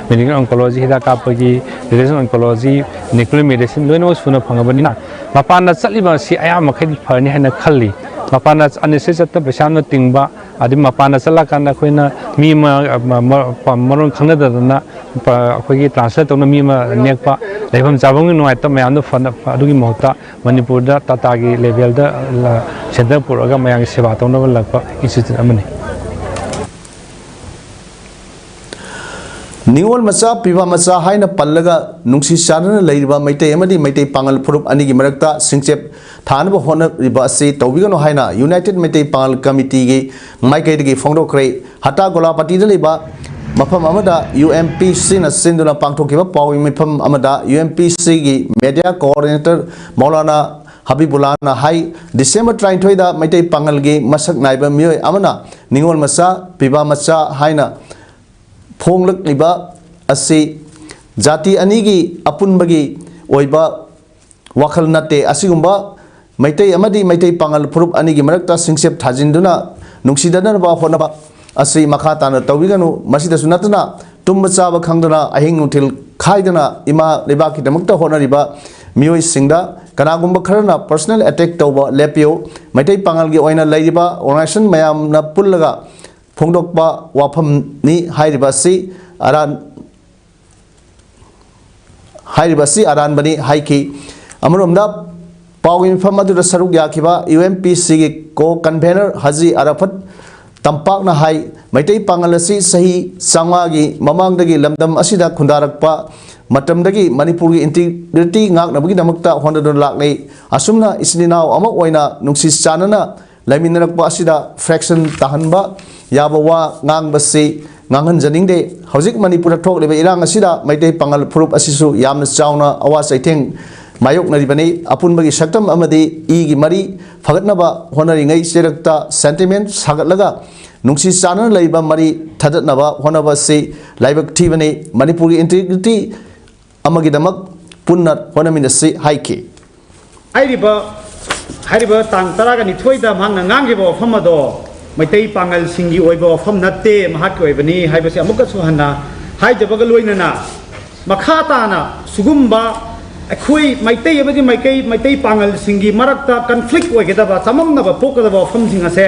Medical oncology ꯍꯤꯗꯥꯛ ꯀꯥꯞꯄꯒꯤ, radiation oncology, nuclear medicine ꯂꯣꯏꯅꯃꯛ ꯁꯨꯅ ꯐꯪꯉꯕꯅꯤꯅ ꯃꯄꯥꯟꯗ ꯆꯠꯂꯤꯕ ꯑꯁꯤ ꯑꯌꯥꯝꯕ ꯃꯈꯩꯗꯤ ꯐꯔꯅꯤ ꯍꯥꯏꯅ ꯈꯜꯂꯤ꯫ ꯃꯄꯥꯟꯗ ꯑꯅꯦꯁꯇꯦꯁꯤꯌꯥ ꯆꯠꯄ ꯄꯩꯁꯥ ꯌꯥꯝꯅ ꯇꯤꯡꯕ, ꯑꯗꯩ ꯃꯄꯥꯟꯗ ꯆꯠꯂꯀꯥꯟꯗ ꯑꯩꯈꯣꯏꯅ ꯃꯤ ꯑꯃ ꯃ- ꯃ- ꯃꯔꯣꯟ ꯈꯪꯅꯗꯗꯅ ꯑꯩꯈꯣꯏꯒꯤ ꯇ꯭ꯔꯥꯟꯁꯂꯦꯠ ꯇꯧꯅ ꯃꯤ ꯑꯃ ꯅꯦꯛꯄ, ꯂꯩꯐꯝ ꯆꯥꯐꯝꯒꯤ ꯅꯨꯡꯉꯥꯏꯇꯕ ꯃꯌꯥꯝꯗꯣ ꯐꯅ ꯑꯗꯨꯒꯤ ꯃꯍꯨꯠꯇ ꯃꯅꯤꯄꯨꯔꯗ ꯇꯥꯇꯥꯒꯤ ꯂꯦꯚꯦꯜꯗ ꯁꯦꯟꯇꯔ ꯄꯨꯔꯛꯑꯒ ꯃꯌꯥꯝꯒꯤ ꯁꯦꯕꯥ ꯇꯧꯅꯕ ꯂꯥꯛꯄ ꯏꯟꯁꯇꯤꯇ꯭ꯌꯨꯠ ꯑꯃꯅꯤ꯫ ꯅꯤꯉꯣꯜ ꯃꯆꯥ, ꯄꯤꯕꯥ ꯃꯆꯥ ꯍꯥꯏꯅ ꯄꯜꯂꯒ ꯅꯨꯡꯁꯤ ꯆꯥꯟꯅꯅ ꯂꯩꯔꯤꯕ ꯃꯩꯇꯩ ꯑꯃꯗꯤ ꯃꯩꯇꯩ ꯄꯥꯉꯜ ꯐꯨꯔꯨꯞ ꯑꯅꯤꯒꯤ ꯃꯔꯛꯇ ꯁꯤꯡꯆꯦꯞ ꯊꯥꯅꯕ ꯍꯣꯠꯅꯔꯤꯕ ꯑꯁꯤ ꯇꯧꯕꯤꯒꯅꯨ ꯍꯥꯏꯅ ꯌꯨꯅꯥꯏꯇꯦꯗ ꯃꯩꯇꯩ ꯄꯥꯉꯜ ꯀꯃꯤꯇꯤꯒꯤ ꯃꯥꯏꯀꯩꯗꯒꯤ ꯐꯣꯡꯗꯣꯛꯈ꯭ꯔꯦ꯫ ꯍꯇꯥ ꯒꯣꯂꯥꯄꯥꯇꯤꯗ ꯂꯩꯕ ꯃꯐꯝ ꯑꯃꯗ ꯌꯨ ꯑꯦꯝ ꯄꯤ ꯁꯤꯅ ꯁꯤꯟꯗꯨꯅ ꯄꯥꯡꯊꯣꯛꯈꯤꯕ ꯄꯥꯎꯒꯤ ꯃꯤꯐꯝ ꯑꯃꯗ ꯌꯨ ꯑꯦꯝ ꯄꯤ ꯁꯤꯒꯤ ꯃꯦꯗꯤꯌꯥ ꯀꯣꯑꯣꯔꯗꯤꯅꯦꯇꯔ ꯃꯧꯂꯥꯅꯥ ꯍꯕꯤꯕꯨꯜꯂꯥꯅ ꯍꯥꯏ, ꯗꯤꯁꯦꯝꯕꯔ ꯇꯔꯥꯅꯤꯊꯣꯏꯗ ꯃꯩꯇꯩ ꯄꯥꯉꯜꯒꯤ ꯃꯁꯛ ꯅꯥꯏꯕ ꯃꯤꯑꯣꯏ ꯑꯃꯅ ꯅꯤꯉꯣꯜ ꯃꯆꯥ, ꯄꯤꯕꯥ ꯃꯆꯥ ꯍꯥꯏꯅ ꯐꯣꯡꯂꯛꯂꯤꯕ ꯑꯁꯤ ꯖꯥꯇꯤ ꯑꯅꯤꯒꯤ ꯑꯄꯨꯟꯕꯒꯤ ꯑꯣꯏꯕ ꯋꯥꯈꯜ ꯅꯠꯇꯦ꯫ ꯑꯁꯤꯒꯨꯝꯕ ꯃꯩꯇꯩ ꯑꯃꯗꯤ ꯃꯩꯇꯩ ꯄꯥꯉꯜ ꯐꯨꯔꯨꯞ ꯑꯅꯤꯒꯤ ꯃꯔꯛꯇ ꯁꯤꯡꯆꯦꯞ ꯊꯥꯖꯤꯟꯗꯨꯅ ꯅꯨꯡꯁꯤꯅꯅꯕ ꯍꯣꯠꯅꯕ ꯑꯁꯤ ꯃꯈꯥ ꯇꯥꯅ ꯇꯧꯕꯤꯒꯅꯨ꯫ ꯃꯁꯤꯗꯁꯨ ꯅꯠꯇꯅ ꯇꯨꯝꯕ ꯆꯥꯕ ꯈꯪꯗꯅ ꯑꯍꯤꯡ ꯅꯨꯡꯊꯤꯜ ꯈꯥꯏꯗꯅ ꯏꯃꯥ ꯂꯩꯕꯥꯛꯀꯤꯗꯃꯛꯇ ꯍꯣꯠꯅꯔꯤꯕ ꯃꯤꯑꯣꯏꯁꯤꯡꯗ ꯀꯅꯥꯒꯨꯝꯕ ꯈꯔꯅ personal attack ꯇꯧꯕ ꯂꯦꯞꯄꯤꯌꯨ꯫ ꯃꯩꯇꯩ ꯄꯥꯉꯜꯒꯤ ꯑꯣꯏꯅ ꯂꯩꯔꯤꯕ organization ꯃꯌꯥꯝꯅ ꯄꯨꯜꯂꯒ ꯐꯣꯡꯗꯣꯛꯄ ꯋꯥꯐꯝꯅꯤ ꯍꯥꯏꯔꯤꯕ ꯑꯁꯤ ꯑꯔꯥꯟ-, ꯍꯥꯏꯔꯤꯕ ꯑꯁꯤ ꯑꯔꯥꯟꯕꯅꯤ ꯍꯥꯏꯈꯤ꯫ ꯑꯃꯔꯣꯝꯗ ꯄꯥꯎꯒꯤ ꯃꯤꯐꯝ ꯑꯗꯨꯗ ꯁꯔꯨꯛ ꯌꯥꯈꯤꯕ UMPCꯒꯤ co-convener ꯍꯥꯖꯤ ꯑꯔꯥꯐꯠ ꯇꯝꯄꯥꯛꯅ ꯍꯥꯏ, ꯃꯩꯇꯩ ꯄꯥꯉꯜ ꯑꯁꯤ ꯆꯍꯤ ꯆꯥꯝꯃꯉꯥꯒꯤ ꯃꯃꯥꯡꯗꯒꯤ ꯂꯝꯗꯝ ꯑꯁꯤꯗ ꯈꯨꯟꯗꯥꯔꯛꯄ ꯃꯇꯝꯗꯒꯤ ꯃꯅꯤꯄꯨꯔꯒꯤ integrity ꯉꯥꯛꯅꯕꯒꯤꯗꯃꯛꯇ ꯍꯣꯠꯅꯗꯨꯅ ꯂꯥꯛꯂꯤ꯫ ꯑꯁꯨꯝꯅ ꯏꯆꯤꯟ ꯏꯅꯥꯎ ꯑꯃ ꯑꯣꯏꯅ ꯅꯨꯡꯁꯤ ꯆꯥꯟꯅꯅ ꯂꯩꯃꯤꯟꯅꯔꯛꯄ ꯑꯁꯤꯗ fraction ꯇꯥꯍꯟꯕ ꯌꯥꯕ ꯋꯥ ꯉꯥꯡꯕꯁꯤ ꯉꯥꯡꯍꯟꯖꯅꯤꯡꯗꯦ꯫ ꯍꯧꯖꯤꯛ ꯃꯅꯤꯄꯨꯔꯗ ꯊꯣꯛꯂꯤꯕ ꯏꯔꯥꯡ ꯑꯁꯤꯗ ꯃꯩꯇꯩ ꯄꯥꯉꯜ ꯐꯨꯔꯨꯞ ꯑꯁꯤꯁꯨ ꯌꯥꯝꯅ ꯆꯥꯎꯅ ꯑꯋꯥ ꯆꯩꯊꯦꯡ ꯃꯥꯌꯣꯛꯅꯔꯤꯕꯅꯤ꯫ ꯑꯄꯨꯟꯕꯒꯤ ꯁꯛꯇꯝ ꯑꯃꯗꯤ ꯏꯒꯤ ꯃꯔꯤ ꯐꯒꯠꯅꯕ ꯍꯣꯠꯅꯔꯤꯉꯩ ꯆꯦꯔꯛꯇ sentiment ꯁꯥꯒꯠꯂꯒ ꯅꯨꯡꯁꯤ ꯆꯥꯟꯅꯅ ꯂꯩꯕ ꯃꯔꯤ ꯊꯗꯠꯅꯕ ꯍꯣꯠꯅꯕ ꯑꯁꯤ ꯂꯥꯏꯕꯛ ꯊꯤꯕꯅꯤ꯫ ꯃꯅꯤꯄꯨꯔꯒꯤ integrity ꯑꯃꯒꯤꯗꯃꯛ ꯄꯨꯟꯅ ꯍꯣꯠꯅꯃꯤꯟꯅꯁꯤ ꯍꯥꯏꯈꯤ꯫ ꯍꯥꯏꯔꯤꯕ, ꯍꯥꯏꯔꯤꯕ ꯇꯥꯡ ꯇꯔꯥꯒ ꯅꯤꯊꯣꯏꯗ ꯃꯍꯥꯛꯅ ꯉꯥꯡꯈꯤꯕ ꯋꯥꯐꯝ ꯑꯗꯣ ꯃꯩꯇꯩ ꯄꯥꯉꯜꯁꯤꯡꯒꯤ ꯑꯣꯏꯕ ꯋꯥꯐꯝ ꯅꯠꯇꯦ, ꯃꯍꯥꯛꯀꯤ ꯑꯣꯏꯕꯅꯤ ꯍꯥꯏꯕꯁꯤ ꯑꯃꯨꯛꯀꯁꯨ ꯍꯟꯅ ꯍꯥꯏꯖꯕꯒ ꯂꯣꯏꯅꯅ, ꯃꯈꯥ ꯇꯥꯅ ꯁꯤꯒꯨꯝꯕ ꯑꯩꯈꯣꯏ ꯃꯩꯇꯩ ꯑꯃꯗꯤ ꯃꯩꯇꯩ, ꯃꯩꯇꯩ ꯄꯥꯉꯜꯁꯤꯡꯒꯤ ꯃꯔꯛꯇ conflict ꯑꯣꯏꯒꯗꯕ, ꯆꯃꯝꯅꯕ ꯄꯣꯛꯀꯗꯕ ꯋꯥꯐꯝꯁꯤꯡ ꯑꯁꯦ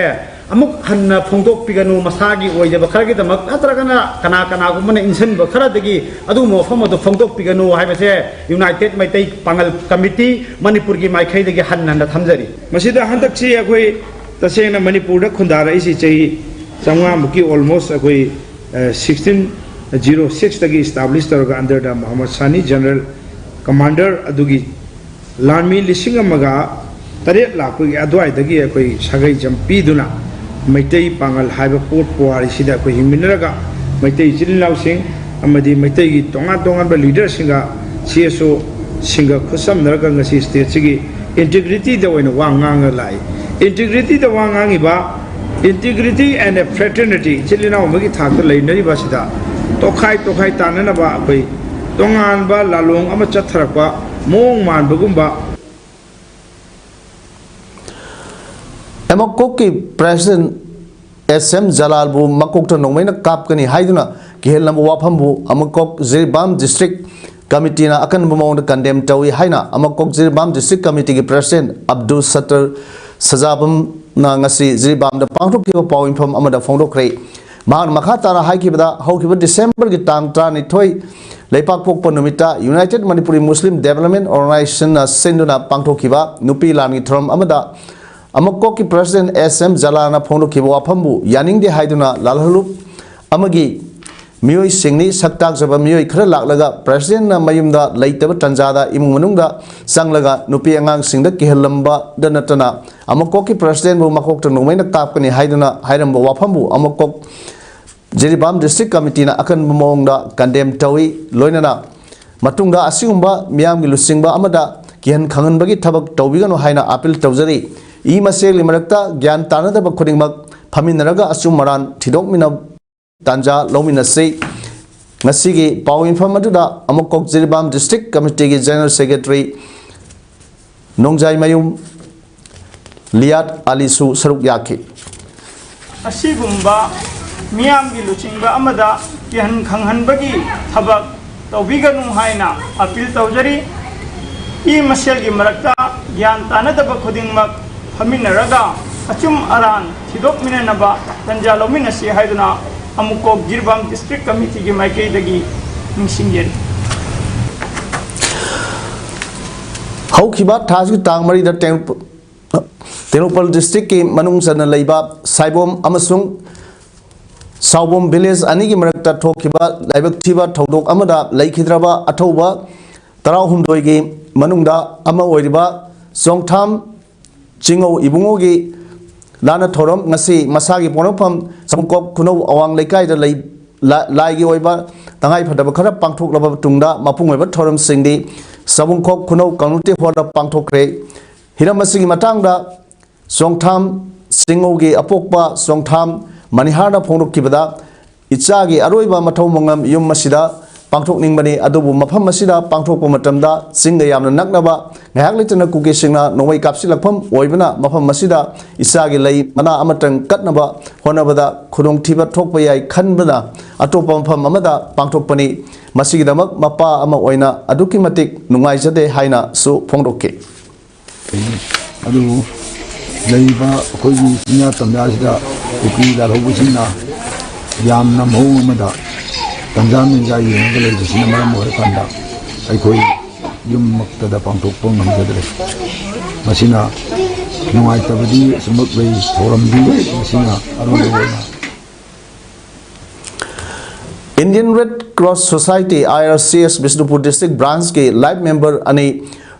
ꯑꯃꯨꯛ ꯍꯟꯅ ꯐꯣꯡꯗꯣꯛꯄꯤꯒꯅꯨ, ꯃꯁꯥꯒꯤ ꯑꯣꯏꯖꯕ ꯈꯔꯒꯤꯗꯃꯛ ꯅꯠꯇ꯭ꯔꯒꯅ ꯀꯅꯥ ꯀꯅꯥꯒꯨꯝꯕꯅ ꯏꯟꯁꯤꯟꯕ ꯈꯔꯗꯒꯤ ꯑꯗꯨꯒꯨꯝꯕ ꯋꯥꯐꯝ ꯑꯗꯨ ꯐꯣꯡꯗꯣꯛꯄꯤꯒꯅꯨ ꯍꯥꯏꯕꯁꯦ United ꯃꯩꯇꯩ ꯄꯥꯉꯜ ꯀꯃꯤꯇꯤ ꯃꯅꯤꯄꯨꯔꯒꯤ ꯃꯥꯏꯀꯩꯗꯒꯤ ꯍꯟꯅ ꯍꯟꯅ ꯊꯝꯖꯔꯤ꯫ ꯃꯁꯤꯗ ꯍꯟꯗꯛꯁꯤ ꯑꯩꯈꯣꯏ ꯇꯁꯦꯡꯅ ꯃꯅꯤꯄꯨꯔꯗ ꯈꯨꯟꯗꯥꯔꯛꯏꯁꯤ ꯆꯍꯤ ꯆꯥꯝꯃꯉꯥꯃꯨꯛꯀꯤ almost ꯑꯩꯈꯣꯏ, ꯑ, sixteen zero sixꯇꯒꯤ establish ꯇꯧꯔꯒ under the ꯃꯣꯍꯝꯃꯗ ꯁꯥꯅꯤ general commander ꯑꯗꯨꯒꯤ ꯂꯥꯟꯃꯤ ꯂꯤꯁꯤꯡ ꯑꯃꯒ ꯇꯔꯦꯠ ꯂꯥꯛꯄꯒꯤ ꯑꯗꯨꯋꯥꯏꯗꯒꯤ ꯑꯩꯈꯣꯏ ꯁꯥꯒꯩ ꯖꯝ ꯄꯤꯗꯨꯅ ꯃꯩꯇꯩ ꯄꯥꯉꯜ ꯍꯥꯏꯕ ꯄꯣꯠ ꯄꯨꯋꯥꯔꯤꯁꯤꯗ ꯑꯩꯈꯣꯏ ꯍꯤꯡꯃꯤꯟꯅꯔꯒ ꯃꯩꯇꯩ ꯏꯆꯤꯜ ꯏꯅꯥꯎꯁꯤꯡ ꯑꯃꯗꯤ ꯃꯩꯇꯩꯒꯤ ꯇꯣꯉꯥꯟ ꯇꯣꯉꯥꯟꯕ leaderꯁꯤꯡꯒ CSOꯁꯤꯡꯒ ꯈꯨꯠꯁꯝꯅꯔꯒ ꯉꯁꯤ stateꯁꯤꯒꯤ integrityꯗ ꯑꯣꯏꯅ ꯋꯥ ꯉꯥꯡꯉ ꯂꯥꯛꯏ꯫ Integrityꯗ ꯋꯥ ꯉꯥꯡꯉꯤꯕ, integrity and a fraternity, ꯏꯆꯤꯜ ꯏꯅꯥꯎ ꯑꯃꯒꯤ ꯊꯥꯛꯇ ꯂꯩꯅꯔꯤꯕ ꯑꯁꯤꯗ ꯇꯣꯈꯥꯏ ꯇꯣꯈꯥꯏ ꯇꯥꯅꯅꯕ ꯑꯩꯈꯣꯏ ꯇꯣꯉꯥꯟꯕ ꯂꯥꯂꯣꯡ ꯑꯃ ꯆꯠꯊꯔꯛꯄ ꯃꯑꯣꯡ ꯃꯥꯟꯕꯒꯨꯝꯕ꯫ ꯑꯦꯃꯣꯀꯣꯛꯀꯤ president S M ꯖꯂꯥꯜꯕꯨ ꯃꯀꯣꯛꯇ ꯅꯣꯡꯃꯩꯅ ꯀꯥꯞꯀꯅꯤ ꯍꯥꯏꯗꯨꯅ ꯀꯤꯍꯜꯂꯝꯕ ꯋꯥꯐꯝꯕꯨ ꯑꯦꯃꯣꯀꯣꯛ ꯖꯤꯔꯤꯕꯥꯝ district ꯀꯃꯤꯇꯤꯅ ꯑꯀꯟꯕ ꯃꯑꯣꯡꯗ ꯀꯟꯗꯦꯝ ꯇꯧꯏ ꯍꯥꯏꯅ ꯑꯃꯀꯣꯛ ꯖꯤꯔꯤꯕꯥꯝ ꯗꯤꯁꯇ꯭ꯔꯤꯛ ꯀꯃꯤꯇꯤꯒꯤ ꯄ꯭ꯔꯁꯤꯗꯦꯟ ꯑꯕꯗꯨꯜ ꯁꯠꯇꯔ ꯁꯖꯥꯕꯝꯅ ꯉꯁꯤ ꯖꯤꯔꯤꯕꯥꯝꯗ ꯄꯥꯡꯊꯣꯛꯈꯤꯕ ꯄꯥꯎ ꯏꯟꯐꯝ ꯑꯃꯗ ꯐꯣꯡꯗꯣꯛꯈ꯭ꯔꯦ꯫ ꯃꯍꯥꯛꯅ ꯃꯈꯥ ꯇꯥꯅ ꯍꯥꯏꯈꯤꯕꯗ, ꯍꯧꯈꯤꯕ ꯗꯤꯁꯦꯝꯕꯔꯒꯤ ꯇꯥꯡ ꯇꯔꯥꯅꯤꯊꯣꯏ ꯂꯩꯄꯥꯛꯄꯣꯛꯄ ꯅꯨꯃꯤꯠꯇ United Manipuri Muslim Development Organizationꯅ ꯁꯤꯟꯗꯨꯅ ꯄꯥꯡꯊꯣꯛꯈꯤꯕ ꯅꯨꯄꯤ ꯂꯥꯟꯒꯤ ꯊꯧꯔꯝ ꯑꯃꯗ ꯑꯃꯀꯣꯛꯀꯤ ꯄ꯭ꯔꯁꯤꯗꯦꯟ ꯑꯦꯁ ꯑꯦꯝ ꯖꯂꯥꯅ ꯐꯣꯡꯗꯣꯛꯈꯤꯕ ꯋꯥꯐꯝꯕꯨ ꯌꯥꯅꯤꯡꯗꯦ ꯍꯥꯏꯗꯨꯅ ꯂꯥꯜꯍꯜꯂꯨꯞ ꯑꯃꯒꯤ ꯃꯤꯑꯣꯏꯁꯤꯡꯅꯤ꯫ ꯁꯛ ꯇꯥꯛꯆꯕ ꯃꯤꯑꯣꯏ ꯈꯔ ꯂꯥꯛꯂꯒ ꯄ꯭ꯔꯁꯤꯗꯦꯟꯅ ꯃꯌꯨꯝꯗ ꯂꯩꯇꯕ ꯇꯥꯟꯖꯥꯗ ꯏꯃꯨꯡ ꯃꯅꯨꯡꯗ ꯆꯪꯂꯒ ꯅꯨꯄꯤ ꯑꯉꯥꯡꯁꯤꯡꯗ ꯀꯤꯍꯜꯂꯝꯕꯗ ꯅꯠꯇꯅ ꯑꯃꯀꯣꯛꯀꯤ ꯄ꯭ꯔꯁꯤꯗꯦꯟꯕꯨ ꯃꯀꯣꯛꯇ ꯅꯣꯡꯃꯩꯅ ꯀꯥꯞꯀꯅꯤ ꯍꯥꯏꯗꯨꯅ ꯍꯥꯏꯔꯝꯕ ꯋꯥꯐꯝꯕꯨ ꯑꯃꯀꯣꯛ ꯖꯤꯔꯤꯕꯥꯝ ꯗꯤꯁꯇ꯭ꯔꯤꯛ ꯀꯃꯤꯇꯤꯅ ꯑꯀꯟꯕ ꯃꯑꯣꯡꯗ ꯀꯟꯗꯦꯝ ꯇꯧꯏ꯫ ꯂꯣꯏꯅꯅ ꯃꯇꯨꯡꯗ ꯑꯁꯤꯒꯨꯝꯕ ꯃꯤꯌꯥꯝꯒꯤ ꯂꯨꯆꯤꯡꯕ ꯑꯃꯗ ꯀꯤꯍꯟ ꯈꯪꯍꯟꯕꯒꯤ ꯊꯕꯛ ꯇꯧꯕꯤꯒꯅꯨ ꯍꯥꯏꯅ ꯑꯥꯄꯤꯜ ꯇꯧꯖꯔꯤ꯫ ꯏ ꯃꯁꯦꯜꯒꯤ ꯃꯔꯛꯇ ꯒ꯭ꯌꯥꯟ ꯇꯥꯅꯗꯕ ꯈꯨꯗꯤꯡꯃꯛ ꯐꯝꯃꯤꯟꯅꯔꯒ ꯑꯆꯨꯝ ꯑꯔꯥꯟ ꯊꯤꯗꯣꯛꯃꯤꯟꯅ ꯇꯥꯟꯖꯥ ꯂꯧꯃꯤꯟꯅꯁꯤ꯫ ꯉꯁꯤꯒꯤ ꯄꯥꯎ ꯏꯟꯐꯝ ꯑꯗꯨꯗ ꯑꯃꯀꯣꯛ ꯖꯤꯔꯤꯕꯥꯝ ꯗꯤꯁꯇ꯭ꯔꯤꯛ ꯀꯃꯤꯇꯤꯒꯤ ꯖꯦꯅꯔꯦꯜ ꯁꯦꯀ꯭ꯔꯦꯇꯔꯤ ꯅꯣꯡꯖꯥꯏꯃꯌꯨꯝ ꯂꯤꯌꯥꯠ ꯑꯂꯤꯁꯨ ꯁꯔꯨꯛ ꯌꯥꯈꯤ꯫ ꯑꯁꯤꯒꯨꯝꯕ ꯃꯤꯌꯥꯝꯒꯤ ꯂꯨꯆꯤꯡꯕ ꯑꯃꯗ ꯀꯤꯍꯟ ꯈꯪꯍꯟꯕꯒꯤ ꯊꯕꯛ ꯇꯧꯕꯤꯒꯅꯨ ꯍꯥꯏꯅ ꯑꯥꯄꯤꯜ ꯇꯧꯖꯔꯤ꯫ ꯏ ꯃꯁꯦꯜꯒꯤ ꯃꯔꯛꯇ ꯒ꯭ꯌꯥꯟ ꯇꯥꯅꯗꯕ ꯈꯨꯗꯤꯡꯃꯛ ꯐꯝꯃꯤꯟꯅꯔꯒ ꯑꯆꯨꯝ ꯑꯔꯥꯟ ꯊꯤꯗꯣꯛꯃꯤꯟꯅꯅꯕ ꯇꯥꯟꯖꯥ ꯂꯧꯃꯤꯟꯅꯁꯤ ꯍꯥꯏꯗꯨꯅ ꯑꯃꯨꯛꯀꯣꯛ ꯖꯤꯔꯤꯕꯥꯝ ꯗꯤꯁꯇ꯭ꯔꯤꯛ ꯀꯃꯤꯇꯤꯒꯤ ꯃꯥꯏꯀꯩꯗꯒꯤ ꯅꯤꯡꯁꯤꯡꯖꯔꯤ꯫ ꯍꯧꯈꯤꯕ ꯊꯥꯁꯤꯒꯤ ꯇꯥꯡ ꯃꯔꯤꯗ ꯇꯦꯡ-, ꯇꯦꯡꯅꯧꯄꯜ ꯗꯤꯁꯇ꯭ꯔꯤꯛꯀꯤ ꯃꯅꯨꯡ ꯆꯟꯅ ꯂꯩꯕ ꯁꯥꯏꯕꯣꯝ ꯑꯃꯁꯨꯡ ꯁꯥꯎꯕꯣꯝ ꯚꯤꯂꯦꯖ ꯑꯅꯤꯒꯤ ꯃꯔꯛꯇ ꯊꯣꯛꯈꯤꯕ ꯂꯥꯏꯕꯛ ꯊꯤꯕ ꯊꯧꯗꯣꯛ ꯑꯃꯗ ꯂꯩꯈꯤꯗ꯭ꯔꯕ ꯑꯊꯧꯕ ꯇꯔꯥꯍꯨꯝꯗꯣꯏꯒꯤ ꯃꯅꯨꯡꯗ ꯑꯃ ꯑꯣꯏꯔꯤꯕ ꯆꯣꯡꯊꯥꯝ ꯆꯤꯡꯉꯧ ꯏꯕꯨꯡꯉꯣꯒꯤ ꯂꯥꯟꯅ ꯊꯧꯔꯝ ꯉꯁꯤ ꯃꯁꯥꯒꯤ ꯄꯣꯛꯅꯐꯝ ꯁꯃꯨꯀꯣꯛ ꯈꯨꯅꯧ ꯑꯋꯥꯡ ꯂꯩꯀꯥꯏꯗ ꯂꯩ-, ꯂꯥ-, ꯂꯥꯏꯒꯤ ꯑꯣꯏꯕ ꯇꯉꯥꯏꯐꯗꯕ ꯈꯔ ꯄꯥꯡꯊꯣꯛꯂꯕ ꯇꯨꯡꯗ ꯃꯄꯨꯡ ꯑꯣꯏꯕ ꯊꯧꯔꯝꯁꯤꯡꯗꯤ ꯁꯕꯨꯡꯈꯣꯛ ꯈꯨꯅꯧ ꯀꯝꯃ꯭ꯌꯨꯅꯤꯇꯤ ꯍꯣꯜꯗ ꯄꯥꯡꯊꯣꯛꯈ꯭ꯔꯦ꯫ ꯍꯤꯔꯝ ꯑꯁꯤꯒꯤ ꯃꯇꯥꯡꯗ ꯆꯣꯡꯊꯥꯝ ꯆꯤꯡꯉꯧꯒꯤ ꯑꯄꯣꯛꯄ ꯆꯣꯡꯊꯥꯝ ꯃꯅꯤꯍꯥꯔꯅ ꯐꯣꯡꯗꯣꯛꯈꯤꯕꯗ, ꯏꯆꯥꯒꯤ ꯑꯔꯣꯏꯕ ꯃꯊꯧ ꯃꯉꯝ ꯌꯨꯝ ꯑꯁꯤꯗ ꯄꯥꯡꯊꯣꯛꯅꯤꯡꯕꯅꯤ, ꯑꯗꯨꯕꯨ ꯃꯐꯝ ꯑꯁꯤꯗ ꯄꯥꯡꯊꯣꯛꯄ ꯃꯇꯝꯗ ꯆꯤꯡꯒ ꯌꯥꯝꯅ ꯅꯛꯅꯕ ꯉꯥꯏꯍꯥꯛ ꯂꯩꯇꯅ ꯀꯨꯀꯤꯁꯤꯡꯅ ꯅꯣꯡꯃꯩ ꯀꯥꯞꯁꯤꯜꯂꯛꯐꯝ ꯑꯣꯏꯕꯅ ꯃꯐꯝ ꯑꯁꯤꯗ ꯏꯆꯥꯒꯤ ꯂꯩ ꯃꯅꯥ ꯑꯃꯇꯪ ꯀꯠꯅꯕ ꯍꯣꯠꯅꯕꯗ ꯈꯨꯗꯣꯡꯊꯤꯕ ꯊꯣꯛꯄ ꯌꯥꯏ ꯈꯟꯕꯅ ꯑꯇꯣꯞꯄ ꯃꯐꯝ ꯑꯃꯗ ꯄꯥꯡꯊꯣꯛꯄꯅꯤ꯫ ꯃꯁꯤꯒꯤꯗꯃꯛ ꯃꯄꯥ ꯑꯃ ꯑꯣꯏꯅ ꯑꯗꯨꯛꯀꯤ ꯃꯇꯤꯛ ꯅꯨꯡꯉꯥꯏꯖꯗꯦ ꯍꯥꯏꯅꯁꯨ ꯐꯣꯡꯗꯣꯛꯈꯤ꯫ ꯑꯗꯨꯕꯨ ꯂꯩꯔꯤꯕ ꯑꯩꯈꯣꯏꯒꯤ ꯆꯤꯡꯌꯥ ꯇꯝꯌꯥꯁꯤꯗ ꯀꯨꯀꯤ ꯂꯥꯜꯍꯧꯕꯁꯤꯡꯅ ꯌꯥꯝꯅ ꯃꯑꯣꯡ ꯑꯃꯗ ꯇꯟꯖꯥ ꯃꯦꯟꯖꯥ ꯌꯦꯡꯉꯒ ꯂꯩꯕꯁꯤꯅ ꯃꯔꯝ ꯑꯣꯏꯔꯀꯥꯟꯗ ꯑꯩꯈꯣꯏ ꯌꯨꯝꯃꯛꯇꯗ ꯄꯥꯡꯊꯣꯛꯄ ꯉꯝꯖꯗ꯭ꯔꯦ꯫ ꯃꯁꯤꯅ ꯅꯨꯡꯉꯥꯏꯇꯕꯗꯤ ꯑꯁꯨꯃꯛ ꯂꯩ꯫ ꯊꯧꯔꯝꯗꯤ ꯃꯁꯤꯅ ꯑꯔꯣꯏꯕ ꯑꯣꯏꯅ Indian Red Cross Society, I R C S, Bishnupur District Branch ꯀꯤ life member ꯑꯅꯤ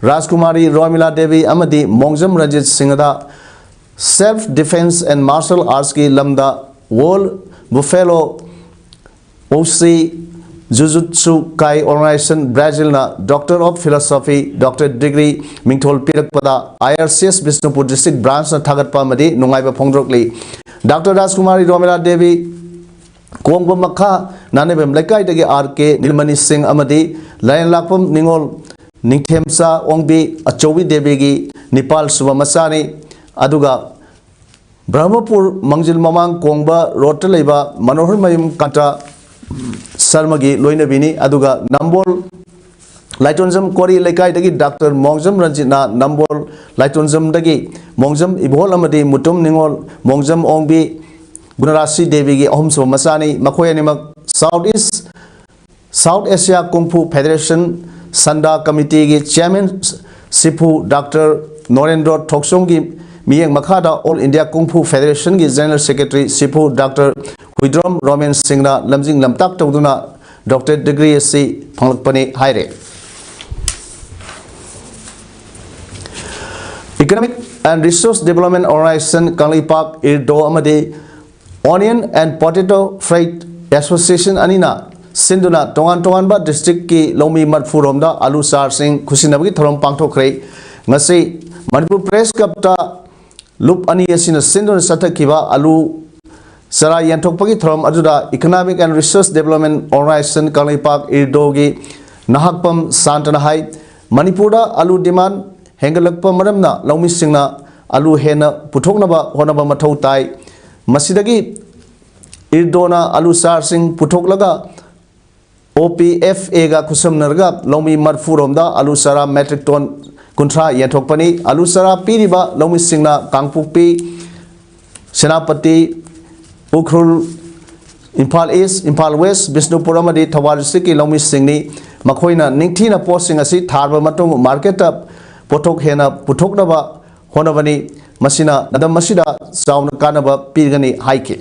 ꯔꯥꯖꯀꯨꯃꯥꯔꯤ ꯔꯣꯃꯤꯂꯥ ꯗꯦꯕꯤ ꯑꯃꯗꯤ ꯃꯣꯡꯖꯝ Ranjit ꯁꯤꯡꯍꯗ Self Defense and Martial Arts ꯀꯤ ꯂꯝꯗ World Buffalo Oshi Jujutsu Kai Organization, Brazil ꯅ Doctor of Philosophy, Doctor Degree ꯃꯤꯡꯊꯣꯜ ꯄꯤꯔꯛꯄꯗ I R C S Bishnupur District Branch ꯅ ꯊꯥꯒꯠꯄ ꯑꯃꯗꯤ ꯅꯨꯡꯉꯥꯏꯕ ꯐꯣꯡꯗꯣꯛꯂꯤ꯫ ꯗꯥꯛꯇꯔ ꯔꯥꯖꯀꯨꯃꯥꯔꯤ ꯔꯣꯃꯤꯂꯥ ꯗꯦꯕꯤ ꯀꯣꯡꯕ ꯃꯈꯥ ꯅꯥꯅꯦꯕꯦꯝ ꯂꯩꯀꯥꯏꯗꯒꯤ ꯑꯥꯔ ꯀꯦ ꯅꯤꯜꯃꯅꯤ ꯁꯤꯡ ꯑꯃꯗꯤ ꯂꯥꯏꯔꯦꯟꯂꯥꯛꯄꯝ ꯅꯤꯉꯣꯜ ꯅꯤꯡꯊꯦꯝꯆꯥ ꯑꯣꯡꯕꯤ ꯑꯆꯧꯕꯤ ꯗꯦꯕꯤꯒꯤ ꯅꯤꯄꯥꯜ ꯁꯨꯕ ꯃꯆꯥꯅꯤ꯫ ꯑꯗꯨꯒ ꯕ꯭ꯔꯍꯃꯄꯨꯔ ꯃꯥꯡꯖꯤꯜ ꯃꯃꯥꯡ ꯀꯣꯡꯕ ꯔꯣꯗꯇ ꯂꯩꯕ ꯃꯅꯣꯍꯔ ꯃꯌꯨꯝ ꯀꯥꯟꯇ ꯁꯔꯃꯒꯤ ꯂꯣꯏꯅꯕꯤꯅꯤ꯫ ꯑꯗꯨꯒ ꯅꯝꯕꯣꯜ ꯂꯥꯏꯇꯣꯟꯖꯝ ꯀꯣꯔꯤ ꯂꯩꯀꯥꯏꯗꯒꯤ ꯗꯥꯛꯇꯔ ꯃꯣꯡꯖꯝ ꯔꯟꯖꯤꯠꯅ ꯅꯝꯕꯣꯜ ꯂꯥꯏꯇꯣꯟꯖꯝꯗꯒꯤ ꯃꯣꯡꯖꯝ ꯏꯕꯣꯍꯜ ꯑꯃꯗꯤ ꯃꯨꯇꯨꯝ ꯅꯤꯉꯣꯜ ꯃꯣꯡꯖꯝ ꯑꯣꯡꯕꯤ ꯒꯨꯅꯔꯥꯁꯤ ꯗꯦꯕꯤꯒꯤ ꯑꯍꯨꯝꯁꯨꯕ ꯃꯆꯥꯅꯤ꯫ ꯃꯈꯣꯏ ꯑꯅꯤꯃꯛ South East, South Asia Kung Fu Federation Sanda Committee ꯒꯤ Chairman ꯁꯤꯐꯨ ꯗꯥꯛꯇꯔ ꯅꯣꯔꯦꯟꯗ꯭ꯔꯣ ꯊꯣꯛꯆꯣꯝꯒꯤ ꯃꯤꯠꯌꯦꯡ ꯃꯈꯥꯗ All India Kung Fu Federation ꯒꯤ General Secretary ꯁꯤꯐꯨ ꯗꯥꯛꯇꯔ ꯍꯨꯏꯗ꯭ꯔꯣꯝ ꯔꯣꯃꯦꯟ ꯁꯤꯡꯅ ꯂꯝꯖꯤꯡ ꯂꯝꯇꯥꯛ ꯇꯧꯗꯨꯅ Doctorate Degree ꯑꯁꯤ ꯐꯪꯂꯛꯄꯅꯤ ꯍꯥꯏꯔꯦ꯫ Economic and Resource Development Organization Kangleipak, ꯏꯔꯗꯣ ꯑꯃꯗꯤ Onion and Potato Freight Association ꯑꯅꯤꯅ ꯁꯤꯟꯗꯨꯅ ꯇꯣꯉꯥꯟ ꯇꯣꯉꯥꯟꯕ district ꯀꯤ ꯂꯧꯃꯤ ꯃꯔꯐꯨ ꯔꯣꯝꯗ ꯑꯂꯨ ꯆꯥꯔꯁꯤꯡ ꯈꯨꯠꯁꯤꯟꯅꯕꯒꯤ ꯊꯧꯔꯝ ꯄꯥꯡꯊꯣꯛꯈ꯭ꯔꯦ꯫ ꯉꯁꯤ ꯃꯅꯤꯄꯨꯔ Press Club ꯇ ꯂꯨꯞ ꯑꯅꯤ ꯑꯁꯤꯅ ꯁꯤꯟꯗꯨꯅ ꯆꯠꯊꯈꯤꯕ ꯑꯂꯨ ꯆꯔꯥ ꯌꯦꯟꯊꯣꯛꯄꯒꯤ ꯊꯧꯔꯝ ꯑꯗꯨꯗ Economic and Resource Development Organization Kangleipak, ꯏꯔꯗꯣꯒꯤ Nahakpam ꯁꯥꯟꯇꯅ ꯍꯥꯏ, ꯃꯅꯤꯄꯨꯔꯗ ꯑꯂꯨ demand ꯍꯦꯟꯒꯠꯂꯛꯄ ꯃꯔꯝꯅ ꯂꯧꯃꯤꯁꯤꯡꯅ ꯑꯂꯨ ꯍꯦꯟꯅ ꯄꯨꯊꯣꯛꯅꯕ ꯍꯣꯠꯅꯕ ꯃꯊꯧ ꯇꯥꯏ꯫ ꯃꯁꯤꯗꯒꯤ IRDOꯅ ꯑꯂꯨ ꯆꯥꯔꯁꯤꯡ ꯄꯨꯊꯣꯛꯂꯒ OPFAꯒ ꯈꯨꯠꯁꯝꯅꯔꯒ ꯂꯧꯃꯤ ꯃꯔꯤꯐꯨ ꯔꯣꯝꯗ ꯑꯂꯨ ꯆꯥꯔꯥ metric ton ꯀꯨꯟꯊ꯭ꯔꯥ ꯌꯦꯟꯊꯣꯛꯄꯅꯤ꯫ ꯑꯂꯨ ꯆꯥꯔꯥ ꯄꯤꯔꯤꯕ ꯂꯧꯃꯤꯁꯤꯡꯅ ꯀꯥꯡꯄꯣꯛꯄꯤ, ꯁꯦꯅꯥꯄꯇꯤ, ꯎꯈ꯭ꯔꯨꯜ, ꯏꯝꯐꯥꯜ East, ꯏꯝꯐꯥꯜ West, ꯕꯤꯁꯅꯨꯄꯨꯔ ꯑꯃꯗꯤ ꯊꯧꯕꯥꯜ districtꯀꯤ ꯂꯧꯃꯤꯁꯤꯡꯅꯤ꯫ ꯃꯈꯣꯏꯅ ꯅꯤꯡꯊꯤꯅ ꯄꯣꯠꯁꯤꯡ ꯑꯁꯤ ꯊꯥꯔꯕ ꯃꯇꯨꯡ marketꯇ ꯄꯣꯠꯊꯣꯛ ꯍꯦꯟꯅ ꯄꯨꯊꯣꯛꯅꯕ ꯍꯣꯠꯅꯕꯅꯤ꯫ ꯃꯁꯤꯅ ꯂꯝꯗꯝ ꯑꯁꯤꯗ ꯆꯥꯎꯅ ꯀꯥꯟꯅꯕ ꯄꯤꯒꯅꯤ ꯍꯥꯏꯈꯤ꯫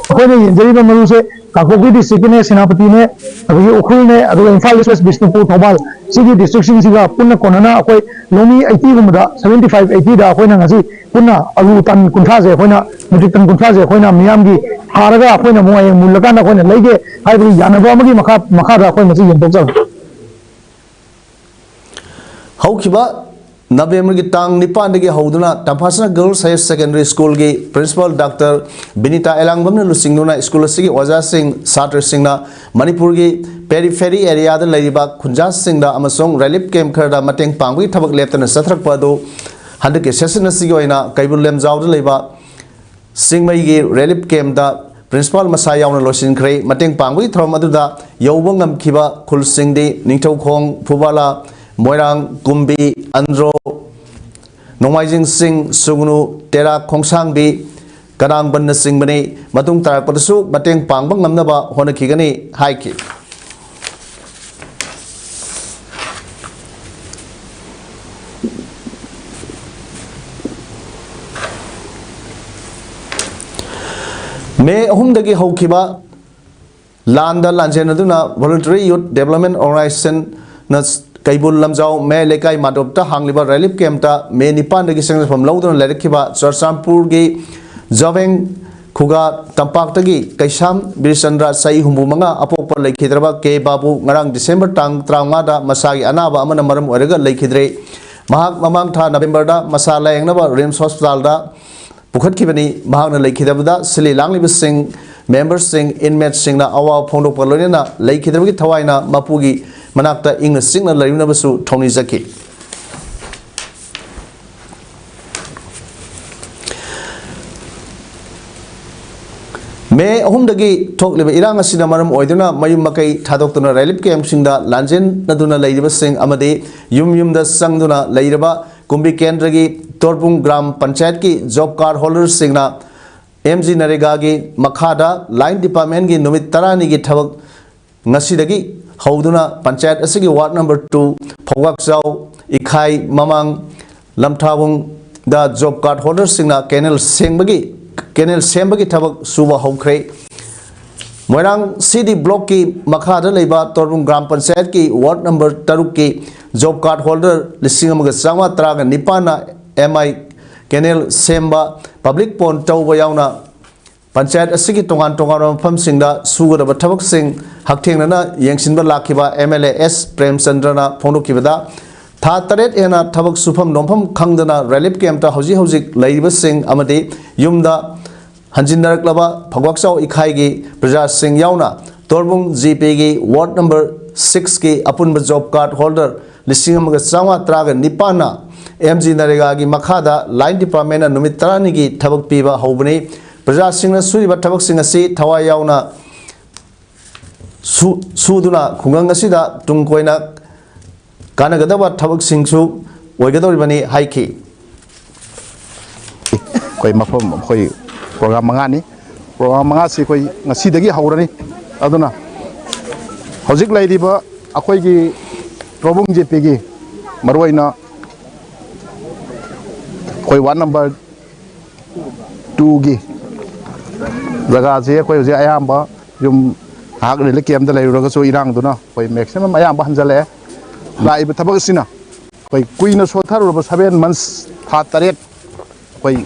ꯑꯩꯈꯣꯏꯅ ꯌꯦꯟꯖꯔꯤꯕ ꯃꯔꯨꯁꯦ ꯀꯥꯡꯄꯣꯛꯄꯤ districtꯀꯤꯅꯦ, ꯁꯦꯅꯥꯄꯇꯤꯅꯦ, ꯑꯗꯒꯤ ꯎꯈ꯭ꯔꯨꯜꯅꯦ, ꯑꯗꯨꯒ ꯏꯝꯐꯥꯜ East, West, ꯕꯤꯁꯅꯨꯄꯨꯔ, ꯊꯧꯕꯥꯜ, ꯁꯤꯒꯤ districtꯁꯤꯡꯁꯤꯒ ꯄꯨꯟꯅ ꯀꯣꯟꯅꯅ ꯑꯩꯈꯣꯏ ꯂꯧꯃꯤ eightyꯒꯨꯝꯕꯗ, seventy five eightyꯗ ꯑꯩꯈꯣꯏꯅ ꯉꯁꯤ ꯄꯨꯟꯅ ꯑꯂꯨ ꯇꯟ ꯀꯨꯟꯊ꯭ꯔꯥꯁꯦ ꯑꯩꯈꯣꯏꯅ, metric ton ꯀꯨꯟꯊ꯭ꯔꯥꯁꯦ ꯑꯩꯈꯣꯏꯅ ꯃꯤꯌꯥꯝꯒꯤ ꯊꯥꯔꯒ ꯑꯩꯈꯣꯏꯅ ꯑꯃꯨꯛ ꯍꯌꯦꯡ ꯃꯨꯜꯂꯀꯥꯟꯗ ꯑꯩꯈꯣꯏꯅ ꯂꯩꯒꯦ ꯍꯥꯏꯕꯒꯤ ꯌꯥꯅꯕ ꯑꯃꯒꯤ ꯃꯈꯥ, ꯃꯈꯥꯗ ꯑꯩꯈꯣꯏ ꯃꯁꯤ ꯌꯦꯟꯊꯣꯛꯆꯕꯅꯤ꯫ ꯍꯧꯈꯤꯕ ꯅꯕꯦꯝꯕꯔꯒꯤ ꯇꯥꯡ ꯅꯤꯄꯥꯟꯗꯒꯤ ꯍꯧꯗꯨꯅ ꯇꯝꯐꯥꯁꯅꯥ Girls Higher Secondary Schoolꯒꯤ principal Doctor Binita ꯑꯦꯂꯥꯡꯕꯝꯅ ꯂꯨꯆꯤꯡꯗꯨꯅ school ꯑꯁꯤꯒꯤ ꯑꯣꯖꯥꯁꯤꯡ, ꯁꯥꯇ꯭ꯔꯁꯤꯡꯅ ꯃꯅꯤꯄꯨꯔꯒꯤ periphery areaꯗ ꯂꯩꯔꯤꯕ ꯈꯨꯟꯖꯥꯁꯤꯡꯗ ꯑꯃꯁꯨꯡ relief camp ꯈꯔꯗ ꯃꯇꯦꯡ ꯄꯥꯡꯕꯒꯤ ꯊꯕꯛ ꯂꯦꯞꯇꯅ ꯆꯠꯊꯔꯛꯄ ꯑꯗꯨ ꯍꯟꯗꯛꯀꯤ session ꯑꯁꯤꯒꯤ ꯑꯣꯏꯅ ꯀꯩꯕꯨꯜ ꯂꯝꯖꯥꯎꯗ ꯂꯩꯕ ꯆꯤꯡꯃꯩꯒꯤ relief campꯇ principal ꯃꯁꯥ ꯌꯥꯎꯅ ꯂꯣꯏꯁꯤꯟꯈ꯭ꯔꯦ꯫ ꯃꯇꯦꯡ ꯄꯥꯡꯕꯒꯤ ꯊꯧꯔꯝ ꯑꯗꯨꯗ ꯌꯧꯕ ꯉꯝꯈꯤꯕ ꯈꯨꯜꯁꯤꯡꯗꯤ ꯅꯤꯡꯊꯧꯈꯣꯡ, ꯐꯨꯕꯥꯂꯥ, ꯃꯣꯏꯔꯥꯡ, ꯀꯨꯝꯕꯤ, ꯑꯟꯗ꯭ꯔꯣ, ꯅꯣꯡꯃꯥꯏꯖꯤꯡ ꯆꯤꯡ, ꯁꯨꯒꯅꯨ, ꯇꯦꯔꯥ, ꯈꯣꯡꯁꯥꯡꯕꯤ, ꯀꯅꯥꯡꯕꯟꯅꯆꯤꯡꯕꯅꯤ꯫ ꯃꯇꯨꯡ ꯇꯥꯔꯛꯄꯗꯁꯨ ꯃꯇꯦꯡ ꯄꯥꯡꯕ ꯉꯝꯅꯕ ꯍꯣꯠꯅꯈꯤꯒꯅꯤ ꯍꯥꯏꯈꯤ꯫ ꯃꯦ ꯑꯍꯨꯝꯗꯒꯤ ꯍꯧꯈꯤꯕ ꯂꯥꯟꯗ ꯂꯥꯟꯖꯦꯟꯅꯗꯨꯅ Voluntary Youth Development Organizationꯅ Keibul Lamjao ꯃꯌꯥꯏ ꯂꯩꯀꯥꯏ ꯃꯥꯗꯣꯞꯇ ꯍꯥꯡꯂꯤꯕ relief campꯇ ꯃꯦ ꯅꯤꯄꯥꯟꯗꯒꯤ ꯁꯦꯡꯖꯐꯝ ꯂꯧꯗꯨꯅ ꯂꯩꯔꯛꯈꯤꯕ ꯆꯨꯔꯆꯥꯟꯄꯨꯔꯒꯤ ꯖꯥꯕꯦꯡ ꯈꯨꯒꯥ ꯇꯝꯄꯥꯛꯇꯒꯤ ꯀꯩꯁꯥꯝ ꯕꯤꯔꯆꯟꯗ꯭ꯔ, ꯆꯍꯤ ꯍꯨꯝꯐꯨ ꯃꯉꯥ, ꯑꯄꯣꯛꯄ ꯂꯩꯈꯤꯗ꯭ꯔꯕ ꯀꯦ ꯕꯥꯕꯨ ꯉꯔꯥꯡ ꯗꯤꯁꯦꯝꯕꯔ ꯇꯥꯡ ꯇꯔꯥꯃꯉꯥꯗ ꯃꯁꯥꯒꯤ ꯑꯅꯥꯕ ꯑꯃꯅ ꯃꯔꯝ ꯑꯣꯏꯔꯒ ꯂꯩꯈꯤꯗ꯭ꯔꯦ꯫ ꯃꯍꯥꯛ ꯃꯃꯥꯡ ꯊꯥ ꯅꯕꯦꯝꯕꯔꯗ ꯃꯁꯥ ꯂꯥꯌꯦꯡꯅꯕ ꯔꯤꯝꯁ ꯍꯣꯁꯄꯤꯇꯥꯜꯗ ꯄꯨꯈꯠꯈꯤꯕꯅꯤ꯫ ꯃꯍꯥꯛꯅ ꯂꯩꯈꯤꯗꯕꯗ ꯁꯤꯜꯂꯤ ꯂꯥꯡꯂꯤꯕꯁꯤꯡ, memberꯁꯤꯡ, inmateꯁꯤꯡꯅ ꯑꯋꯥꯕ ꯐꯣꯡꯗꯣꯛꯄ ꯂꯣꯏꯅꯅ ꯂꯩꯈꯤꯗꯕꯒꯤ ꯊꯋꯥꯏꯅ ꯃꯄꯨꯒꯤ ꯃꯅꯥꯛꯇ ꯏꯪꯅ ꯆꯤꯛꯅ ꯂꯩꯔꯨꯅꯕꯁꯨ ꯊꯧꯅꯤꯖꯈꯤ꯫ ꯃꯦ ꯑꯍꯨꯝꯗꯒꯤ ꯊꯣꯛꯂꯤꯕ ꯏꯔꯥꯡ ꯑꯁꯤꯅ ꯃꯔꯝ ꯑꯣꯏꯗꯨꯅ ꯃꯌꯨꯝ ꯃꯀꯩ ꯊꯥꯗꯣꯛꯇꯨꯅ ꯔꯤꯂꯤꯐ ꯀꯦꯝꯞꯁꯤꯡꯗ ꯂꯥꯟꯖꯦꯟꯅꯗꯨꯅ ꯂꯩꯔꯤꯕꯁꯤꯡ ꯑꯃꯗꯤ ꯌꯨꯝ ꯌꯨꯝꯗ ꯆꯪꯗꯨꯅ ꯂꯩꯔꯕ ꯀꯨꯝꯕꯤ ꯀꯦꯟꯗ꯭ꯔꯒꯤ ꯇꯣꯔꯕꯨꯡ ꯒ꯭ꯔꯥꯝ ꯄꯟꯆꯥꯌꯠꯀꯤ ꯖꯣꯕ ꯀꯥꯔꯗ ꯍꯣꯜꯗꯔꯁꯤꯡꯅ ꯑꯦꯝ ꯖꯤ ꯅꯔꯦꯒꯥꯒꯤ ꯃꯈꯥꯗ ꯂꯥꯏꯟ ꯗꯤꯄꯥꯔꯠꯃꯦꯟꯒꯤ ꯅꯨꯃꯤꯠ ꯇꯔꯥꯅꯤꯒꯤ ꯊꯕꯛ ꯉꯁꯤꯗꯒꯤ ꯍꯧꯗꯨꯅ ꯄꯟꯆꯥꯌꯠ ꯑꯁꯤꯒꯤ ꯋꯥꯔꯗ ꯅꯝꯕꯔ ꯇꯨ, ꯐꯧꯕꯥꯛꯆꯥꯎ, ꯏꯈꯥꯏ, ꯃꯃꯥꯡ, ꯂꯝꯊꯥꯕꯨꯡꯗ ꯖꯣꯕ ꯀꯥꯔꯗ ꯍꯣꯜꯗꯔꯁꯤꯡꯅ ꯀꯦꯅꯦꯜ ꯁꯦꯡꯕꯒꯤ, ꯀꯦꯅꯦꯜ ꯁꯦꯝꯕꯒꯤ ꯊꯕꯛ ꯁꯨꯕ ꯍꯧꯈ꯭ꯔꯦ꯫ ꯃꯣꯏꯔꯥꯡ ꯁꯤ ꯗꯤ ꯕ꯭ꯂꯣꯛꯀꯤ ꯃꯈꯥꯗ ꯂꯩꯕ ꯇꯣꯔꯕꯨꯡ ꯒ꯭ꯔꯥꯝ ꯄꯟꯆꯥꯌꯠꯀꯤ ꯋꯥꯔꯗ ꯅꯝꯕꯔ ꯇꯔꯨꯛꯀꯤ ꯖꯣꯕ ꯀꯥꯔꯗ ꯍꯣꯜꯗꯔ ꯂꯤꯁꯤꯡ ꯑꯃꯒ ꯆꯥꯝꯃꯉꯥ ꯇꯔꯥꯒ ꯅꯤꯄꯥꯟꯅ ꯑꯦꯝ ꯑꯥꯏ ꯀꯦꯅꯦꯜ ꯁꯦꯝꯕ, ꯄꯕ꯭ꯂꯤꯛ ꯄꯣꯟ ꯇꯧꯕ ꯌꯥꯎꯅ ꯄꯟꯆꯥꯌꯠ ꯑꯁꯤꯒꯤ ꯇꯣꯉꯥꯟ ꯇꯣꯉꯥꯟꯕ ꯃꯐꯝꯁꯤꯡꯗ ꯁꯨꯒꯗꯕ ꯊꯕꯛꯁꯤꯡ ꯍꯛꯊꯦꯡꯅꯅ ꯌꯦꯡꯁꯤꯟꯕ ꯂꯥꯛꯈꯤꯕ ꯑꯦꯝ ꯑꯦꯜ ꯑꯦ ꯑꯦꯁ ꯄ꯭ꯔꯦꯝꯆꯟꯗ꯭ꯔꯅ ꯐꯣꯡꯗꯣꯛꯈꯤꯕꯗ, ꯊꯥ ꯇꯔꯦꯠ ꯍꯦꯟꯅ ꯊꯕꯛ ꯁꯨꯐꯝ ꯅꯣꯝꯐꯝ ꯈꯪꯗꯅ ꯔꯤꯂꯤꯐ ꯀꯦꯝꯞꯇ ꯍꯧꯖꯤꯛ ꯍꯧꯖꯤꯛ ꯂꯩꯔꯤꯕꯁꯤꯡ ꯑꯃꯗꯤ ꯌꯨꯝꯗ ꯍꯟꯖꯤꯟꯅꯔꯛꯂꯕ ꯐꯧꯕꯥꯛꯆꯥꯎ ꯏꯈꯥꯏꯒꯤ ꯄ꯭ꯔꯖꯥꯁꯤꯡ ꯌꯥꯎꯅ ꯇꯣꯔꯕꯨꯡ ꯖꯤ ꯄꯤꯒꯤ ꯋꯥꯔꯗ ꯅꯝꯕꯔ ꯁꯤꯛꯁꯀꯤ ꯑꯄꯨꯟꯕ ꯖꯣꯕ ꯀꯥꯔꯗ ꯍꯣꯜꯗꯔ ꯂꯤꯁꯤꯡ ꯑꯃꯒ ꯆꯥꯝꯃꯉꯥ ꯇꯔꯥꯒ ꯅꯤꯄꯥꯟꯅ ꯑꯦꯝ ꯖꯤ ꯅꯔꯦꯒꯥꯒꯤ ꯃꯈꯥꯗ ꯂꯥꯏꯟ ꯗꯤꯄꯥꯔꯠꯃꯦꯟꯅ ꯅꯨꯃꯤꯠ ꯇꯔꯥꯅꯤꯒꯤ ꯊꯕꯛ ꯄꯤꯕ ꯍꯧꯕꯅꯤ꯫ ꯄ꯭ꯔꯖꯥꯁꯤꯡꯅ ꯁꯨꯔꯤꯕ ꯊꯕꯛꯁꯤꯡ ꯑꯁꯤ ꯊꯋꯥꯏ ꯌꯥꯎꯅ ꯁꯨ-, ꯁꯨꯗꯨꯅ ꯈꯨꯡꯒꯪ ꯑꯁꯤꯗ ꯇꯨꯡ ꯀꯣꯏꯅ ꯀꯥꯟꯅꯒꯗꯕ ꯊꯕꯛꯁꯤꯡꯁꯨ ꯑꯣꯏꯒꯗꯧꯔꯤꯕꯅꯤ ꯍꯥꯏꯈꯤ꯫ ꯑꯩꯈꯣꯏ ꯃꯐꯝ, ꯑꯩꯈꯣꯏ ꯄ꯭ꯔꯣꯒ꯭ꯔꯥꯝ ꯃꯉꯥꯅꯤ꯫ ꯄ꯭ꯔꯣꯒ꯭ꯔꯥꯝ ꯃꯉꯥꯁꯤ ꯑꯩꯈꯣꯏ ꯉꯁꯤꯗꯒꯤ ꯍꯧꯔꯅꯤ꯫ ꯑꯗꯨꯅ ꯍꯧꯖꯤꯛ ꯂꯩꯔꯤꯕ ꯑꯩꯈꯣꯏꯒꯤ ꯇꯣꯔꯕꯨꯡ ꯖꯦ ꯄꯤꯒꯤ ꯃꯔꯨꯑꯣꯏꯅ ꯑꯩꯈꯣꯏ ꯋꯥꯔꯗ ꯅꯝꯕꯔ ꯇꯨꯒꯤ ꯖꯒꯥꯁꯦ ꯑꯩꯈꯣꯏ ꯍꯧꯖꯤꯛ ꯑꯌꯥꯝꯕ ꯌꯨꯝ ꯉꯥꯏꯍꯥꯛ ꯔꯤꯂꯤꯐ ꯀꯦꯝꯞꯇ ꯂꯩꯔꯨꯔꯒꯁꯨ ꯏꯔꯥꯡꯗꯨꯅ ꯑꯩꯈꯣꯏ ꯃꯦꯛꯁꯤꯃꯝ ꯑꯌꯥꯝꯕ ꯍꯟꯖꯜꯂꯛꯑꯦ꯫ ꯂꯥꯛꯏꯕ ꯊꯕꯛ ꯑꯁꯤꯅ ꯑꯩꯈꯣꯏ ꯀꯨꯏꯅ ꯁꯣꯠꯊꯔꯨꯔꯕ ꯁꯚꯦꯟ ꯃꯟꯁ, ꯊꯥ ꯇꯔꯦꯠ, ꯑꯩꯈꯣꯏ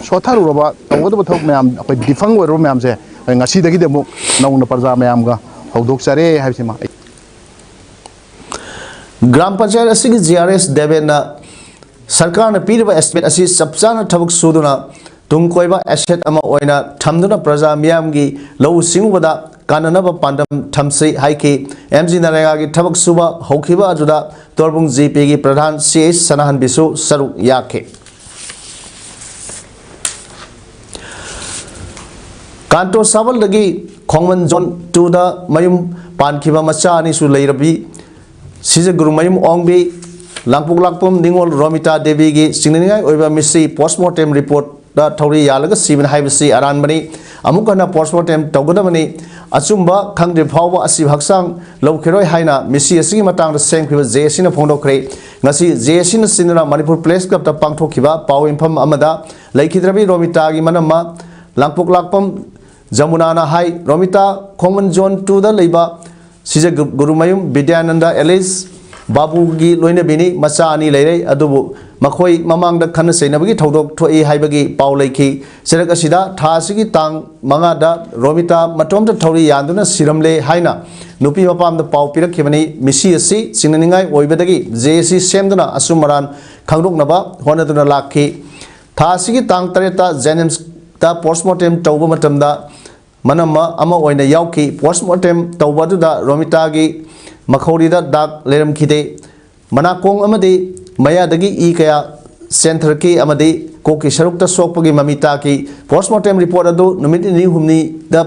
ꯁꯣꯠꯊꯔꯨꯔꯕ, ꯇꯧꯒꯗꯕ ꯊꯕꯛ ꯃꯌꯥꯝ, ꯑꯩꯈꯣꯏ ꯗꯤꯐꯪ ꯑꯣꯏꯔꯕ ꯃꯌꯥꯝꯁꯦ ꯑꯩꯈꯣꯏ ꯉꯁꯤꯗꯒꯤꯗꯤ ꯑꯃꯨꯛ ꯅꯧꯅ ꯄ꯭ꯔꯖꯥ ꯃꯌꯥꯝꯒ ꯍꯧꯗꯣꯛꯆꯔꯦ ꯍꯥꯏꯕꯁꯤꯃ ꯑꯩ ꯒ꯭ꯔꯥꯝ ꯄꯟꯆꯥꯌꯠ ꯑꯁꯤꯒꯤ ꯖꯤ ꯑꯥꯔ ꯑꯦꯁ ꯗꯦꯕꯦꯟꯅ ꯁꯔꯀꯥꯔꯅ ꯄꯤꯔꯤꯕ ꯑꯦꯁꯇꯤꯃꯦꯠ ꯑꯁꯤ ꯆꯞ ꯆꯥꯅ ꯊꯕꯛ ꯁꯨꯗꯨꯅ ꯇꯨꯡ ꯀꯣꯏꯕ ꯑꯦꯁꯦꯠ ꯑꯃ ꯑꯣꯏꯅ ꯊꯝꯗꯨꯅ ꯄ꯭ꯔꯖꯥ ꯃꯤꯌꯥꯝꯒꯤ ꯂꯧꯎ ꯁꯤꯡꯎꯕꯗ ꯀꯥꯟꯅꯅꯕ ꯄꯥꯟꯗꯝ ꯊꯝꯁꯤ ꯍꯥꯏꯈꯤ꯫ ꯑꯦꯝ ꯖꯤ ꯅꯔꯦꯒꯥꯒꯤ ꯊꯕꯛ ꯁꯨꯕ ꯍꯧꯈꯤꯕ ꯑꯗꯨꯗ ꯇꯣꯔꯕꯨꯡ ꯖꯤ ꯄꯤꯒꯤ ꯄ꯭ꯔꯙꯥꯟ ꯁꯤ ꯑꯩꯆ ꯁꯅꯥꯍꯟꯕꯤꯁꯨ ꯁꯔꯨꯛ ꯌꯥꯈꯤ꯫ ꯀꯥꯟꯇꯣ ꯁꯥꯕꯜꯗꯒꯤ ꯈꯣꯡꯃꯟ ꯖꯣꯟ ꯇꯨꯗ ꯃꯌꯨꯝ ꯄꯥꯟꯈꯤꯕ ꯃꯆꯥ ꯑꯅꯤꯁꯨ ꯂꯩꯔꯕꯤ ꯁꯤꯖꯒꯨꯔꯨ ꯃꯌꯨꯝ ꯑꯣꯡꯕꯤ, ꯂꯥꯡꯄꯣꯛ ꯂꯥꯛꯄꯝ ꯅꯤꯉꯣꯜ ꯔꯣꯃꯤꯇꯥ ꯗꯦꯕꯤꯒꯤ ꯆꯤꯡꯅꯅꯤꯡꯉꯥꯏ ꯑꯣꯏꯕ ꯃꯤꯁꯤ ꯄꯣꯁꯃꯣꯔꯇꯦꯝ ꯔꯤꯄꯣꯔꯠꯇ ꯊꯧꯔꯤ ꯌꯥꯜꯂꯒ ꯁꯤꯕꯅꯤ ꯍꯥꯏꯕꯁꯤ ꯑꯔꯥꯟꯕꯅꯤ꯫ ꯑꯃꯨꯛ ꯍꯟꯅ ꯄꯣꯁꯃꯣꯔꯇꯦꯝ ꯇꯧꯒꯗꯕꯅꯤ꯫ ꯑꯆꯨꯝꯕ ꯈꯪꯗ꯭ꯔꯤ ꯐꯥꯎꯕ ꯑꯁꯤꯕ ꯍꯛꯆꯥꯡ ꯂꯧꯈꯤꯔꯣꯏ ꯍꯥꯏꯅ ꯃꯤꯁꯤ ꯑꯁꯤꯒꯤ ꯃꯇꯥꯡꯗ ꯁꯦꯝꯈꯤꯕ ꯖꯦ ꯑꯦ ꯁꯤꯅ ꯐꯣꯡꯗꯣꯛꯈ꯭ꯔꯦ꯫ ꯉꯁꯤ ꯖꯦ ꯑꯦ ꯁꯤꯅ ꯁꯤꯟꯗꯨꯅ ꯃꯅꯤꯄꯨꯔ ꯄ꯭ꯔꯦꯁ ꯀ꯭ꯂꯕꯇ ꯄꯥꯡꯊꯣꯛꯈꯤꯕ ꯄꯥꯎ ꯌꯦꯟꯐꯝ ꯑꯃꯗ ꯂꯩꯈꯤꯗ꯭ꯔꯕꯤ ꯔꯣꯃꯤꯇꯥꯒꯤ ꯃꯅꯝꯃ ꯂꯥꯡꯄꯣꯛ ꯂꯥꯛꯄꯝ ꯖꯃꯨꯅꯥꯅ ꯍꯥꯏ, ꯔꯣꯃꯤꯇꯥ ꯈꯣꯡꯃꯟ ꯖꯣꯟ ꯇꯨꯗ ꯂꯩꯕ ꯁꯤꯖ ꯒꯨ-, ꯒꯨꯔꯨꯃꯌꯨꯝ ꯕꯤꯗ꯭ꯌꯥꯅꯟꯗ ꯑꯦꯂꯤꯁ ꯕꯥꯕꯨꯒꯤ ꯂꯣꯏꯅꯕꯤꯅꯤ꯫ ꯃꯆꯥ ꯑꯅꯤ ꯂꯩꯔꯦ, ꯑꯗꯨꯕꯨ ꯃꯈꯣꯏ ꯃꯃꯥꯡꯗ ꯈꯟꯅ ꯆꯩꯅꯕꯒꯤ ꯊꯧꯗꯣꯛ ꯊꯣꯛꯏ ꯍꯥꯏꯕꯒꯤ ꯄꯥꯎ ꯂꯩꯈꯤ꯫ ꯆꯔꯛ ꯑꯁꯤꯗ ꯊꯥ ꯑꯁꯤꯒꯤ ꯇꯥꯡ ꯃꯉꯥꯗ ꯔꯣꯃꯤꯇꯥ ꯃꯇꯣꯝꯇ ꯊꯧꯔꯤ ꯌꯥꯟꯗꯨꯅ ꯁꯤꯔꯝꯂꯦ ꯍꯥꯏꯅ ꯅꯨꯄꯤ ꯃꯄꯥꯝꯗ ꯄꯥꯎ ꯄꯤꯔꯛꯈꯤꯕꯅꯤ꯫ ꯃꯤꯁꯤ ꯑꯁꯤ ꯆꯤꯡꯅꯅꯤꯡꯉꯥꯏ ꯑꯣꯏꯕꯗꯒꯤ ꯖꯦ ꯑꯦ ꯁꯤ ꯁꯦꯝꯗꯨꯅ ꯑꯆꯨꯝ ꯑꯔꯥꯟ ꯈꯪꯗꯣꯛꯅꯕ ꯍꯣꯠꯅꯗꯨꯅ ꯂꯥꯛꯈꯤ꯫ ꯊꯥ ꯑꯁꯤꯒꯤ ꯇꯥꯡ ꯇꯔꯦꯠꯇ ꯖꯦꯅꯤꯝꯁꯇ ꯄꯣꯁꯃꯣꯔꯇꯦꯝ ꯇꯧꯕ ꯃꯇꯝꯗ ꯃꯅꯝ ꯑꯃ ꯑꯣꯏꯅ ꯌꯥꯎꯈꯤ꯫ ꯄꯣꯁꯃꯣꯔꯇꯦꯝ ꯇꯧꯕ ꯑꯗꯨꯗ ꯔꯣꯃꯤꯇꯥꯒꯤ ꯃꯈꯧꯔꯤꯗ ꯗꯥꯛ ꯂꯩꯔꯝꯈꯤꯗꯦ꯫ ꯃꯅꯥꯀꯣꯡ ꯑꯃꯗꯤ ꯃꯌꯥꯗꯒꯤ ꯏ ꯀꯌꯥ ꯆꯦꯟꯊꯔꯛꯈꯤ ꯑꯃꯗꯤ ꯀꯣꯛꯀꯤ ꯁꯔꯨꯛꯇ ꯁꯣꯛꯄꯒꯤ ꯃꯃꯤ ꯇꯥꯈꯤ꯫ ꯄꯣꯁꯃꯣꯔꯇꯦꯝ ꯔꯤꯄꯣꯔꯠ ꯑꯗꯨ ꯅꯨꯃꯤꯠ ꯅꯤꯅꯤ ꯍꯨꯝꯅꯤꯗ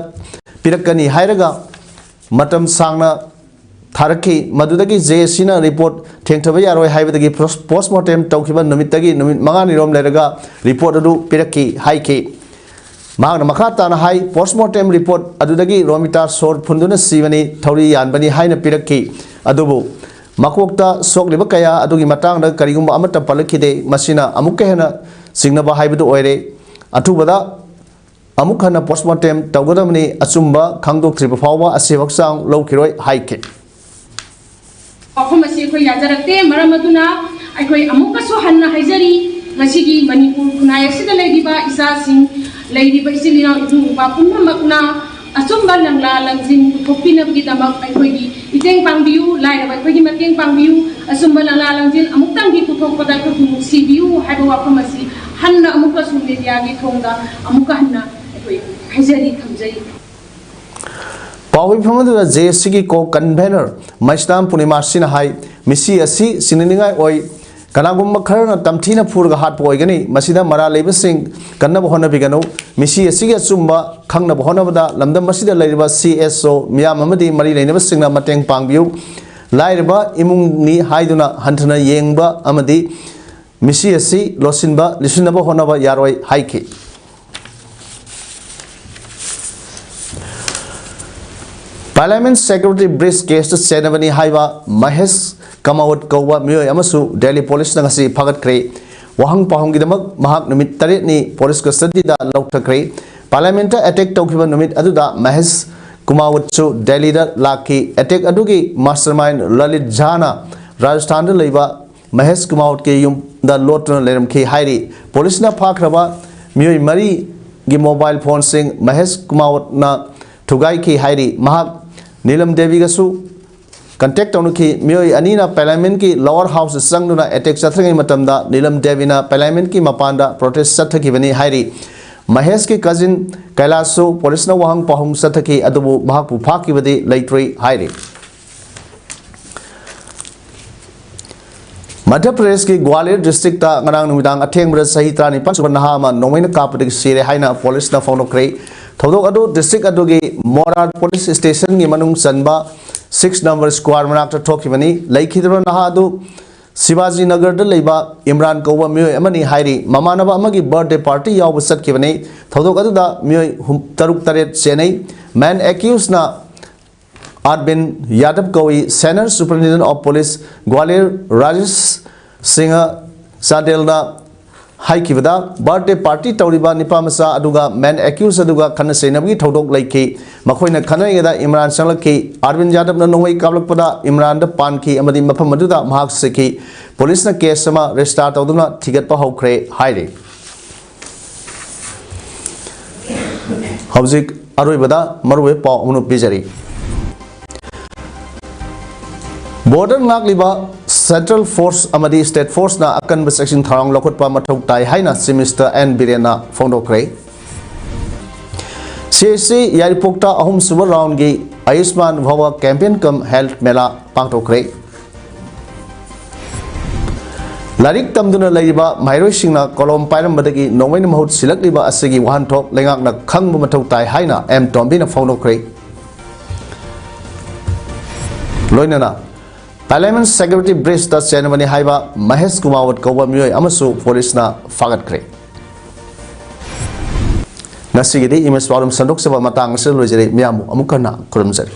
ꯄꯤꯔꯛꯀꯅꯤ ꯍꯥꯏꯔꯒ ꯃꯇꯝ ꯁꯥꯡꯅ ꯊꯥꯔꯛꯈꯤ꯫ ꯃꯗꯨꯗꯒꯤ ꯖꯦ ꯑꯦ ꯁꯤꯅ ꯔꯤꯄꯣꯔꯠ ꯊꯦꯡꯊꯕ ꯌꯥꯔꯣꯏ ꯍꯥꯏꯕꯗꯒꯤ ꯄꯣꯁ-, ꯄꯣꯁꯃꯣꯔꯇꯦꯝ ꯇꯧꯈꯤꯕ ꯅꯨꯃꯤꯠꯇꯒꯤ ꯅꯨꯃꯤꯠ ꯃꯉꯥꯅꯤꯔꯣꯝ ꯂꯩꯔꯒ ꯔꯤꯄꯣꯔꯠ ꯑꯗꯨ ꯄꯤꯔꯛꯈꯤ ꯍꯥꯏꯈꯤ꯫ ꯃꯍꯥꯛꯅ ꯃꯈꯥ ꯇꯥꯅ ꯍꯥꯏ, ꯄꯣꯁꯃꯣꯔꯇꯦꯝ ꯔꯤꯄꯣꯔꯠ ꯑꯗꯨꯗꯒꯤ ꯔꯣꯃꯤꯇꯥ ꯁꯣꯔ ꯐꯨꯟꯗꯨꯅ ꯁꯤꯕꯅꯤ, ꯊꯧꯔꯤ ꯌꯥꯟꯕꯅꯤ ꯍꯥꯏꯅ ꯄꯤꯔꯛꯈꯤ꯫ ꯑꯗꯨꯕꯨ ꯃꯀꯣꯛꯇ ꯁꯣꯛꯂꯤꯕ ꯀꯌꯥ ꯑꯗꯨꯒꯤ ꯃꯇꯥꯡꯗ ꯀꯔꯤꯒꯨꯝꯕ ꯑꯃꯠꯇ ꯄꯜꯂꯛꯈꯤꯗꯦ꯫ ꯃꯁꯤꯅ ꯑꯃꯨꯛꯀ ꯍꯦꯟꯅ ꯆꯤꯡꯅꯕ ꯍꯥꯏꯕꯗꯨ ꯑꯣꯏꯔꯦ꯫ ꯑꯊꯨꯕꯗ ꯑꯃꯨꯛ ꯍꯟꯅ ꯄꯣꯁꯃꯣꯔꯇꯦꯝ ꯇꯧꯒꯗꯕꯅꯤ꯫ ꯑꯆꯨꯝꯕ ꯈꯪꯗꯣꯛꯇ꯭ꯔꯤꯕ ꯐꯥꯎꯕ ꯑꯁꯤꯕ ꯍꯛꯆꯥꯡ ꯂꯧꯈꯤꯔꯣꯏ ꯍꯥꯏꯈꯤ꯫ ꯋꯥꯐꯝ ꯑꯁꯤ ꯑꯩꯈꯣꯏ ꯌꯥꯖꯔꯛꯇꯦ꯫ ꯃꯔꯝ ꯑꯗꯨꯅ ꯑꯩꯈꯣꯏ ꯑꯃꯨꯛꯀꯁꯨ ꯍꯟꯅ ꯍꯥꯏꯖꯔꯤ, ꯉꯁꯤꯒꯤ ꯃꯅꯤꯄꯨꯔ ꯈꯨꯟꯅꯥꯏ ꯑꯁꯤꯗ ꯂꯩꯔꯤꯕ ꯏꯆꯥꯁꯤꯡ, ꯂꯩꯔꯤꯕ ꯏꯆꯤꯜ ꯏꯅꯥꯎ ꯏꯕꯨꯡ ꯏꯄ꯭ꯋꯥ ꯄꯨꯝꯅꯃꯛꯅ ꯑꯆꯨꯝꯕ ꯂꯪꯂꯥ ꯂꯪꯖꯤꯟ ꯄꯨꯊꯣꯛꯄꯤꯅꯕꯒꯤꯗꯃꯛ ꯑꯩꯈꯣꯏꯒꯤ ꯃꯇꯦꯡ ꯄꯥꯡꯕꯤꯌꯨ, ꯂꯥꯏꯔꯕ ꯑꯩꯈꯣꯏꯒꯤ ꯃꯇꯦꯡ ꯄꯥꯡꯕꯤꯌꯨ꯫ ꯑꯆꯨꯝꯕ ꯂꯪꯂꯥ ꯂꯪꯖꯤꯟ ꯑꯃꯨꯛꯇꯪꯗꯤ ꯄꯨꯊꯣꯛꯄꯗ ꯑꯩꯈꯣꯏꯕꯨ ꯅꯨꯡꯁꯤꯕꯤꯌꯨ ꯍꯥꯏꯕ ꯋꯥꯐꯝ ꯑꯁꯤ ꯍꯟꯅ ꯑꯃꯨꯛꯀꯁꯨ ꯃꯦꯗꯤꯌꯥꯒꯤ ꯊꯣꯡꯗ ꯑꯃꯨꯛꯀ ꯍꯟꯅ ꯑꯩꯈꯣꯏ ꯍꯥꯏꯖꯔꯤ, ꯊꯝꯖꯔꯤ꯫ ꯄꯥꯎ ꯄꯤꯐꯝ ꯑꯗꯨꯗ ꯖꯦ ꯑꯦꯁ ꯁꯤꯒꯤ ꯀꯣ ꯀꯟꯚꯦꯅꯔ ꯃꯩꯁꯅꯥꯝ ꯄꯨꯔꯅꯤꯃꯥ ꯁꯤꯅ ꯍꯥꯏ, ꯃꯤꯁꯤ ꯑꯁꯤ ꯁꯤꯟꯅꯅꯤꯡꯉꯥꯏ ꯑꯣꯏ, ꯀꯅꯥꯒꯨꯝꯕ ꯈꯔꯅ ꯇꯝꯊꯤꯅ ꯐꯨꯔꯒ ꯍꯥꯠꯄ ꯑꯣꯏꯒꯅꯤ꯫ ꯃꯁꯤꯗ ꯃꯔꯥꯜ ꯂꯩꯕꯁꯤꯡ ꯀꯟꯅꯕ ꯍꯣꯠꯅꯕꯤꯒꯅꯨ꯫ ꯃꯤꯁꯤ ꯑꯁꯤꯒꯤ ꯑꯆꯨꯝꯕ ꯈꯪꯅꯕ ꯍꯣꯠꯅꯕꯗ ꯂꯝꯗꯝ ꯑꯁꯤꯗ ꯂꯩꯔꯤꯕ ꯁꯤ ꯑꯦꯁ ꯑꯣ ꯃꯤꯌꯥꯝ ꯑꯃꯗꯤ ꯃꯔꯤ ꯂꯩꯅꯕꯁꯤꯡꯅ ꯃꯇꯦꯡ ꯄꯥꯡꯕꯤꯌꯨ꯫ ꯂꯥꯏꯔꯕ ꯏꯃꯨꯡꯅꯤ ꯍꯥꯏꯗꯨꯅ ꯍꯟꯊꯅ ꯌꯦꯡꯕ ꯑꯃꯗꯤ ꯃꯤꯁꯤ ꯑꯁꯤ ꯂꯣꯠꯁꯤꯟꯕ, ꯂꯤꯁꯤꯟꯅꯕ ꯍꯣꯠꯅꯕ ꯌꯥꯔꯣꯏ ꯍꯥꯏꯈꯤ꯫ ꯄꯥꯔꯂꯤꯌꯥꯃꯦꯟ ꯁꯦꯀ꯭ꯌꯨꯔꯤꯇꯤ ꯕ꯭ꯔꯤꯆ ꯀꯦꯁꯇ ꯆꯦꯟꯅꯕꯅꯤ ꯍꯥꯏꯕ ꯃꯍꯦꯁ ꯀꯃꯥꯋꯠ ꯀꯧꯕ ꯃꯤꯑꯣꯏ ꯑꯃꯁꯨ ꯗꯦꯜꯂꯤ ꯄꯨꯂꯤꯁꯅ ꯉꯁꯤ ꯐꯥꯒꯠꯈ꯭ꯔꯦ꯫ ꯋꯥꯍꯪ ꯄꯥꯎꯍꯪꯒꯤꯗꯃꯛ ꯃꯍꯥꯛ ꯅꯨꯃꯤꯠ ꯇꯔꯦꯠꯅꯤ ꯄꯨꯂꯤꯁ ꯀꯁꯇꯗꯤꯗ ꯂꯧꯊꯈ꯭ꯔꯦ꯫ ꯄꯥꯔꯂꯤꯌꯥꯃꯦꯟꯇ ꯑꯦꯇꯦꯛ ꯇꯧꯈꯤꯕ ꯅꯨꯃꯤꯠ ꯑꯗꯨꯗ ꯃꯍꯦꯁ ꯀꯨꯃꯥꯋꯠꯁꯨ ꯗꯦꯜꯂꯤꯗ ꯂꯥꯛꯈꯤ꯫ ꯑꯦꯇꯦꯛ ꯑꯗꯨꯒꯤ ꯃꯥꯁꯇꯔꯃꯥꯏꯟ ꯂꯂꯤꯠ ꯖꯥꯅ ꯔꯥꯖꯁꯊꯥꯟꯗ ꯂꯩꯕ ꯃꯍꯦꯁ ꯀꯨꯃꯥꯋꯠꯀꯤ ꯌꯨꯝꯗ ꯂꯣꯠꯇꯨꯅ ꯂꯩꯔꯝꯈꯤ ꯍꯥꯏꯔꯤ꯫ ꯄꯨꯂꯤꯁꯅ ꯐꯥꯈ꯭ꯔꯕ ꯃꯤꯑꯣꯏ ꯃꯔꯤꯒꯤ ꯃꯣꯕꯥꯏꯜ ꯐꯣꯟꯁꯤꯡ ꯃꯍꯦꯁ ꯀꯨꯃꯥꯋꯠꯅ ꯊꯨꯒꯥꯏꯈꯤ ꯍꯥꯏꯔꯤ꯫ ꯃꯍꯥꯛ ꯅꯤꯂꯝ ꯗꯦꯕꯤꯒꯁꯨ ꯀꯟꯇꯦꯛ ꯇꯧꯅꯈꯤ꯫ ꯃꯤꯑꯣꯏ ꯑꯅꯤꯅ ꯄꯥꯔꯂꯤꯌꯥꯃꯦꯟꯀꯤ ꯂꯣꯋꯔ ꯍꯥꯎꯁꯇ ꯆꯪꯗꯨꯅ ꯑꯦꯇꯦꯛ ꯆꯠꯊꯔꯤꯉꯩ ꯃꯇꯝꯗ ꯅꯤꯂꯝ ꯗꯦꯕꯤꯅ ꯄꯥꯔꯂꯤꯌꯥꯃꯦꯟꯀꯤ ꯃꯄꯥꯟꯗ ꯄ꯭ꯔꯣꯇꯦꯁ ꯆꯠꯊꯈꯤꯕꯅꯤ ꯍꯥꯏꯔꯤ꯫ ꯃꯍꯦꯁꯀꯤ ꯀꯖꯤꯟ ꯀꯩꯂꯥꯁꯁꯨ ꯄꯨꯂꯤꯁꯅ ꯋꯥꯍꯪ ꯄꯥꯎꯍꯪ ꯆꯠꯊꯈꯤ, ꯑꯗꯨꯕꯨ ꯃꯍꯥꯛꯄꯨ ꯐꯥꯈꯤꯕꯗꯤ ꯂꯩꯇ꯭ꯔꯤ ꯍꯥꯏꯔꯤ꯫ ꯃꯙ꯭ꯌ ꯄ꯭ꯔꯗꯦꯁꯀꯤ ꯒ꯭ꯋꯥꯂꯤꯌꯔ ꯗꯤꯁꯇ꯭ꯔꯤꯛꯇ ꯉꯔꯥꯡ ꯅꯨꯃꯤꯗꯥꯡ ꯑꯊꯦꯡꯕꯗ ꯆꯍꯤ ꯇꯔꯥꯅꯤꯄꯥꯟ ꯁꯨꯕ ꯅꯍꯥ ꯑꯃ ꯅꯣꯡꯃꯩꯅ ꯀꯥꯞꯄꯗꯒꯤ ꯁꯤꯔꯦ ꯍꯥꯏꯅ ꯄꯨꯂꯤꯁꯅ ꯐꯣꯡꯗꯣꯛꯈ꯭ꯔꯦ꯫ ꯊꯧꯗꯣꯛ ꯑꯗꯨ ꯗꯤꯁꯇ꯭ꯔꯤꯛ ꯑꯗꯨꯒꯤ ꯃꯣꯔꯥꯔ ꯄꯨꯂꯤꯁ ꯁ꯭ꯇꯦꯁꯟꯒꯤ ꯃꯅꯨꯡ ꯆꯟꯕ ꯁꯤꯛꯁ ꯅꯝꯕꯔ ꯁ꯭ꯀ꯭ꯋꯥꯔ ꯃꯅꯥꯛꯇ ꯊꯣꯛꯈꯤꯕꯅꯤ꯫ ꯂꯩꯈꯤꯗꯕ ꯅꯍꯥ ꯑꯗꯨ ꯁꯤꯕꯥꯖꯤ ꯅꯒꯔꯗ ꯂꯩꯕ ꯏꯝꯔꯥꯟ ꯀꯧꯕ ꯃꯤꯑꯣꯏ ꯑꯃꯅꯤ ꯍꯥꯏꯔꯤ꯫ ꯃꯃꯥꯟꯅꯕ ꯑꯃꯒꯤ ꯕꯥꯔꯊꯗꯦ ꯄꯥꯔꯇꯤ ꯌꯥꯎꯕ ꯆꯠꯈꯤꯕꯅꯤ꯫ ꯊꯧꯗꯣꯛ ꯑꯗꯨꯗ ꯃꯤꯑꯣꯏ ꯍꯨꯝ-, ꯇꯔꯨꯛ ꯇꯔꯦꯠ ꯆꯦꯟꯅꯩ꯫ ꯃꯦꯟ ꯑꯦꯀ꯭ꯌꯨꯁꯅ ꯑꯔꯕꯤꯟ ꯌꯥꯗꯕ ꯀꯧꯏ꯫ Senior superintendent of police Gwalior Rajesh Singh ꯆꯥꯟꯗꯦꯜꯅ ꯍꯥꯏꯈꯤꯕꯗ, ꯕꯥꯔꯊꯗꯦ ꯄꯥꯔꯇꯤ ꯇꯧꯔꯤꯕ ꯅꯤꯄꯥ ꯃꯆꯥ ꯑꯗꯨꯒ ꯃꯦꯟ ꯑꯦꯀ꯭ꯌꯨꯁ ꯑꯗꯨꯒ ꯈꯠꯅ ꯆꯩꯅꯕꯒꯤ ꯊꯧꯗꯣꯛ ꯂꯩꯈꯤ꯫ ꯃꯈꯣꯏꯅ ꯈꯠꯅꯔꯤꯉꯩꯗ ꯏꯝꯔꯥꯟ ꯆꯪꯂꯛꯈꯤ꯫ ꯑꯔꯕꯤꯟ ꯌꯥꯗꯕꯅ ꯅꯣꯡꯃꯩ ꯀꯥꯞꯂꯛꯄꯗ ꯏꯝꯔꯥꯟꯗ ꯄꯥꯟꯈꯤ ꯑꯃꯗꯤ ꯃꯐꯝ ꯑꯗꯨꯗ ꯃꯍꯥꯛ ꯁꯤꯈꯤ꯫ ꯄꯨꯂꯤꯁꯅ ꯀꯦꯁ ꯑꯃ ꯔꯦꯖꯤꯁꯇꯥꯔ ꯇꯧꯗꯨꯅ ꯊꯤꯒꯠꯄ ꯍꯧꯈ꯭ꯔꯦ ꯍꯥꯏꯔꯤ꯫ ꯍꯧꯖꯤꯛ ꯑꯔꯣꯏꯕꯗ ꯃꯔꯨꯑꯣꯏꯕ ꯄꯥꯎ ꯑꯃꯅ ꯄꯤꯖꯔꯤ꯫ ꯕꯣꯔꯗꯔ ꯉꯥꯛꯂꯤꯕ ꯁꯦꯟꯇ꯭ꯔꯦꯜ ꯐꯣꯔꯁ ꯑꯃꯗꯤ ꯁ꯭ꯇꯦꯠ ꯐꯣꯔꯁꯅ ꯑꯀꯟꯕ ꯆꯦꯛꯁꯤꯟ ꯊꯧꯔꯥꯡ ꯂꯧꯈꯠꯄ ꯃꯊꯧ ꯇꯥꯏ ꯍꯥꯏꯅ ꯆꯤꯐ ꯃꯤꯅꯤꯁꯇꯔ ꯑꯦꯟ ꯕꯤꯔꯦꯟꯅ ꯐꯣꯡꯗꯣꯛꯈ꯭ꯔꯦ꯫ ꯁꯤ ꯑꯩꯆ ꯁꯤ ꯌꯥꯏꯔꯤꯄꯣꯛꯇ ꯑꯍꯨꯝꯁꯨꯕ ꯔꯥꯎꯟꯒꯤ ꯑꯌꯨꯁꯃꯥꯟ ꯚꯋ ꯀꯦꯝꯄꯦꯟ ꯀꯝ ꯍꯦꯜꯊ ꯃꯦꯂꯥ ꯄꯥꯡꯊꯣꯛꯈ꯭ꯔꯦ꯫ ꯂꯥꯏꯔꯤꯛ ꯇꯝꯗꯨꯅ ꯂꯩꯔꯤꯕ ꯃꯍꯩꯔꯣꯏꯁꯤꯡꯅ ꯀꯣꯂꯣꯝ ꯄꯥꯏꯔꯝꯕꯗꯒꯤ ꯅꯣꯡꯃꯩꯅ ꯃꯍꯨꯠ ꯁꯤꯜꯂꯛꯂꯤꯕ ꯑꯁꯤꯒꯤ ꯋꯥꯍꯟꯊꯣꯛ ꯂꯩꯉꯥꯛꯅ ꯈꯪꯕ ꯃꯊꯧ ꯇꯥꯏ ꯍꯥꯏꯅ ꯑꯦꯝ ꯇꯣꯝꯕꯤꯅ ꯐꯣꯡꯗꯣꯛꯈ꯭ꯔꯦ꯫ ꯂꯣꯏꯅꯅ ꯄꯥꯔꯂꯤꯌꯥꯃꯦꯟ ꯁꯦꯀ꯭ꯌꯨꯔꯤꯇꯤ ꯕ꯭ꯔꯤꯖꯇ ꯆꯦꯟꯅꯕꯅꯤ ꯍꯥꯏꯕ ꯃꯍꯦꯁ ꯀꯨꯃꯥꯋꯠ ꯀꯧꯕ ꯃꯤꯑꯣꯏ ꯑꯃꯁꯨ ꯄꯨꯂꯤꯁꯅ ꯐꯥꯒꯠꯈ꯭ꯔꯦ꯫ ꯉꯁꯤꯒꯤꯗꯤ ꯏꯃꯦꯖ ꯄꯥꯎꯗꯝ ꯁꯟꯗꯣꯛꯆꯕ ꯃꯇꯥꯡ ꯑꯁꯤꯗ ꯂꯣꯏꯖꯔꯦ꯫ ꯃꯤꯌꯥꯝꯕꯨ ꯑꯃꯨꯛ ꯍꯟꯅ ꯈꯨꯔꯨꯝꯖꯔꯤ꯫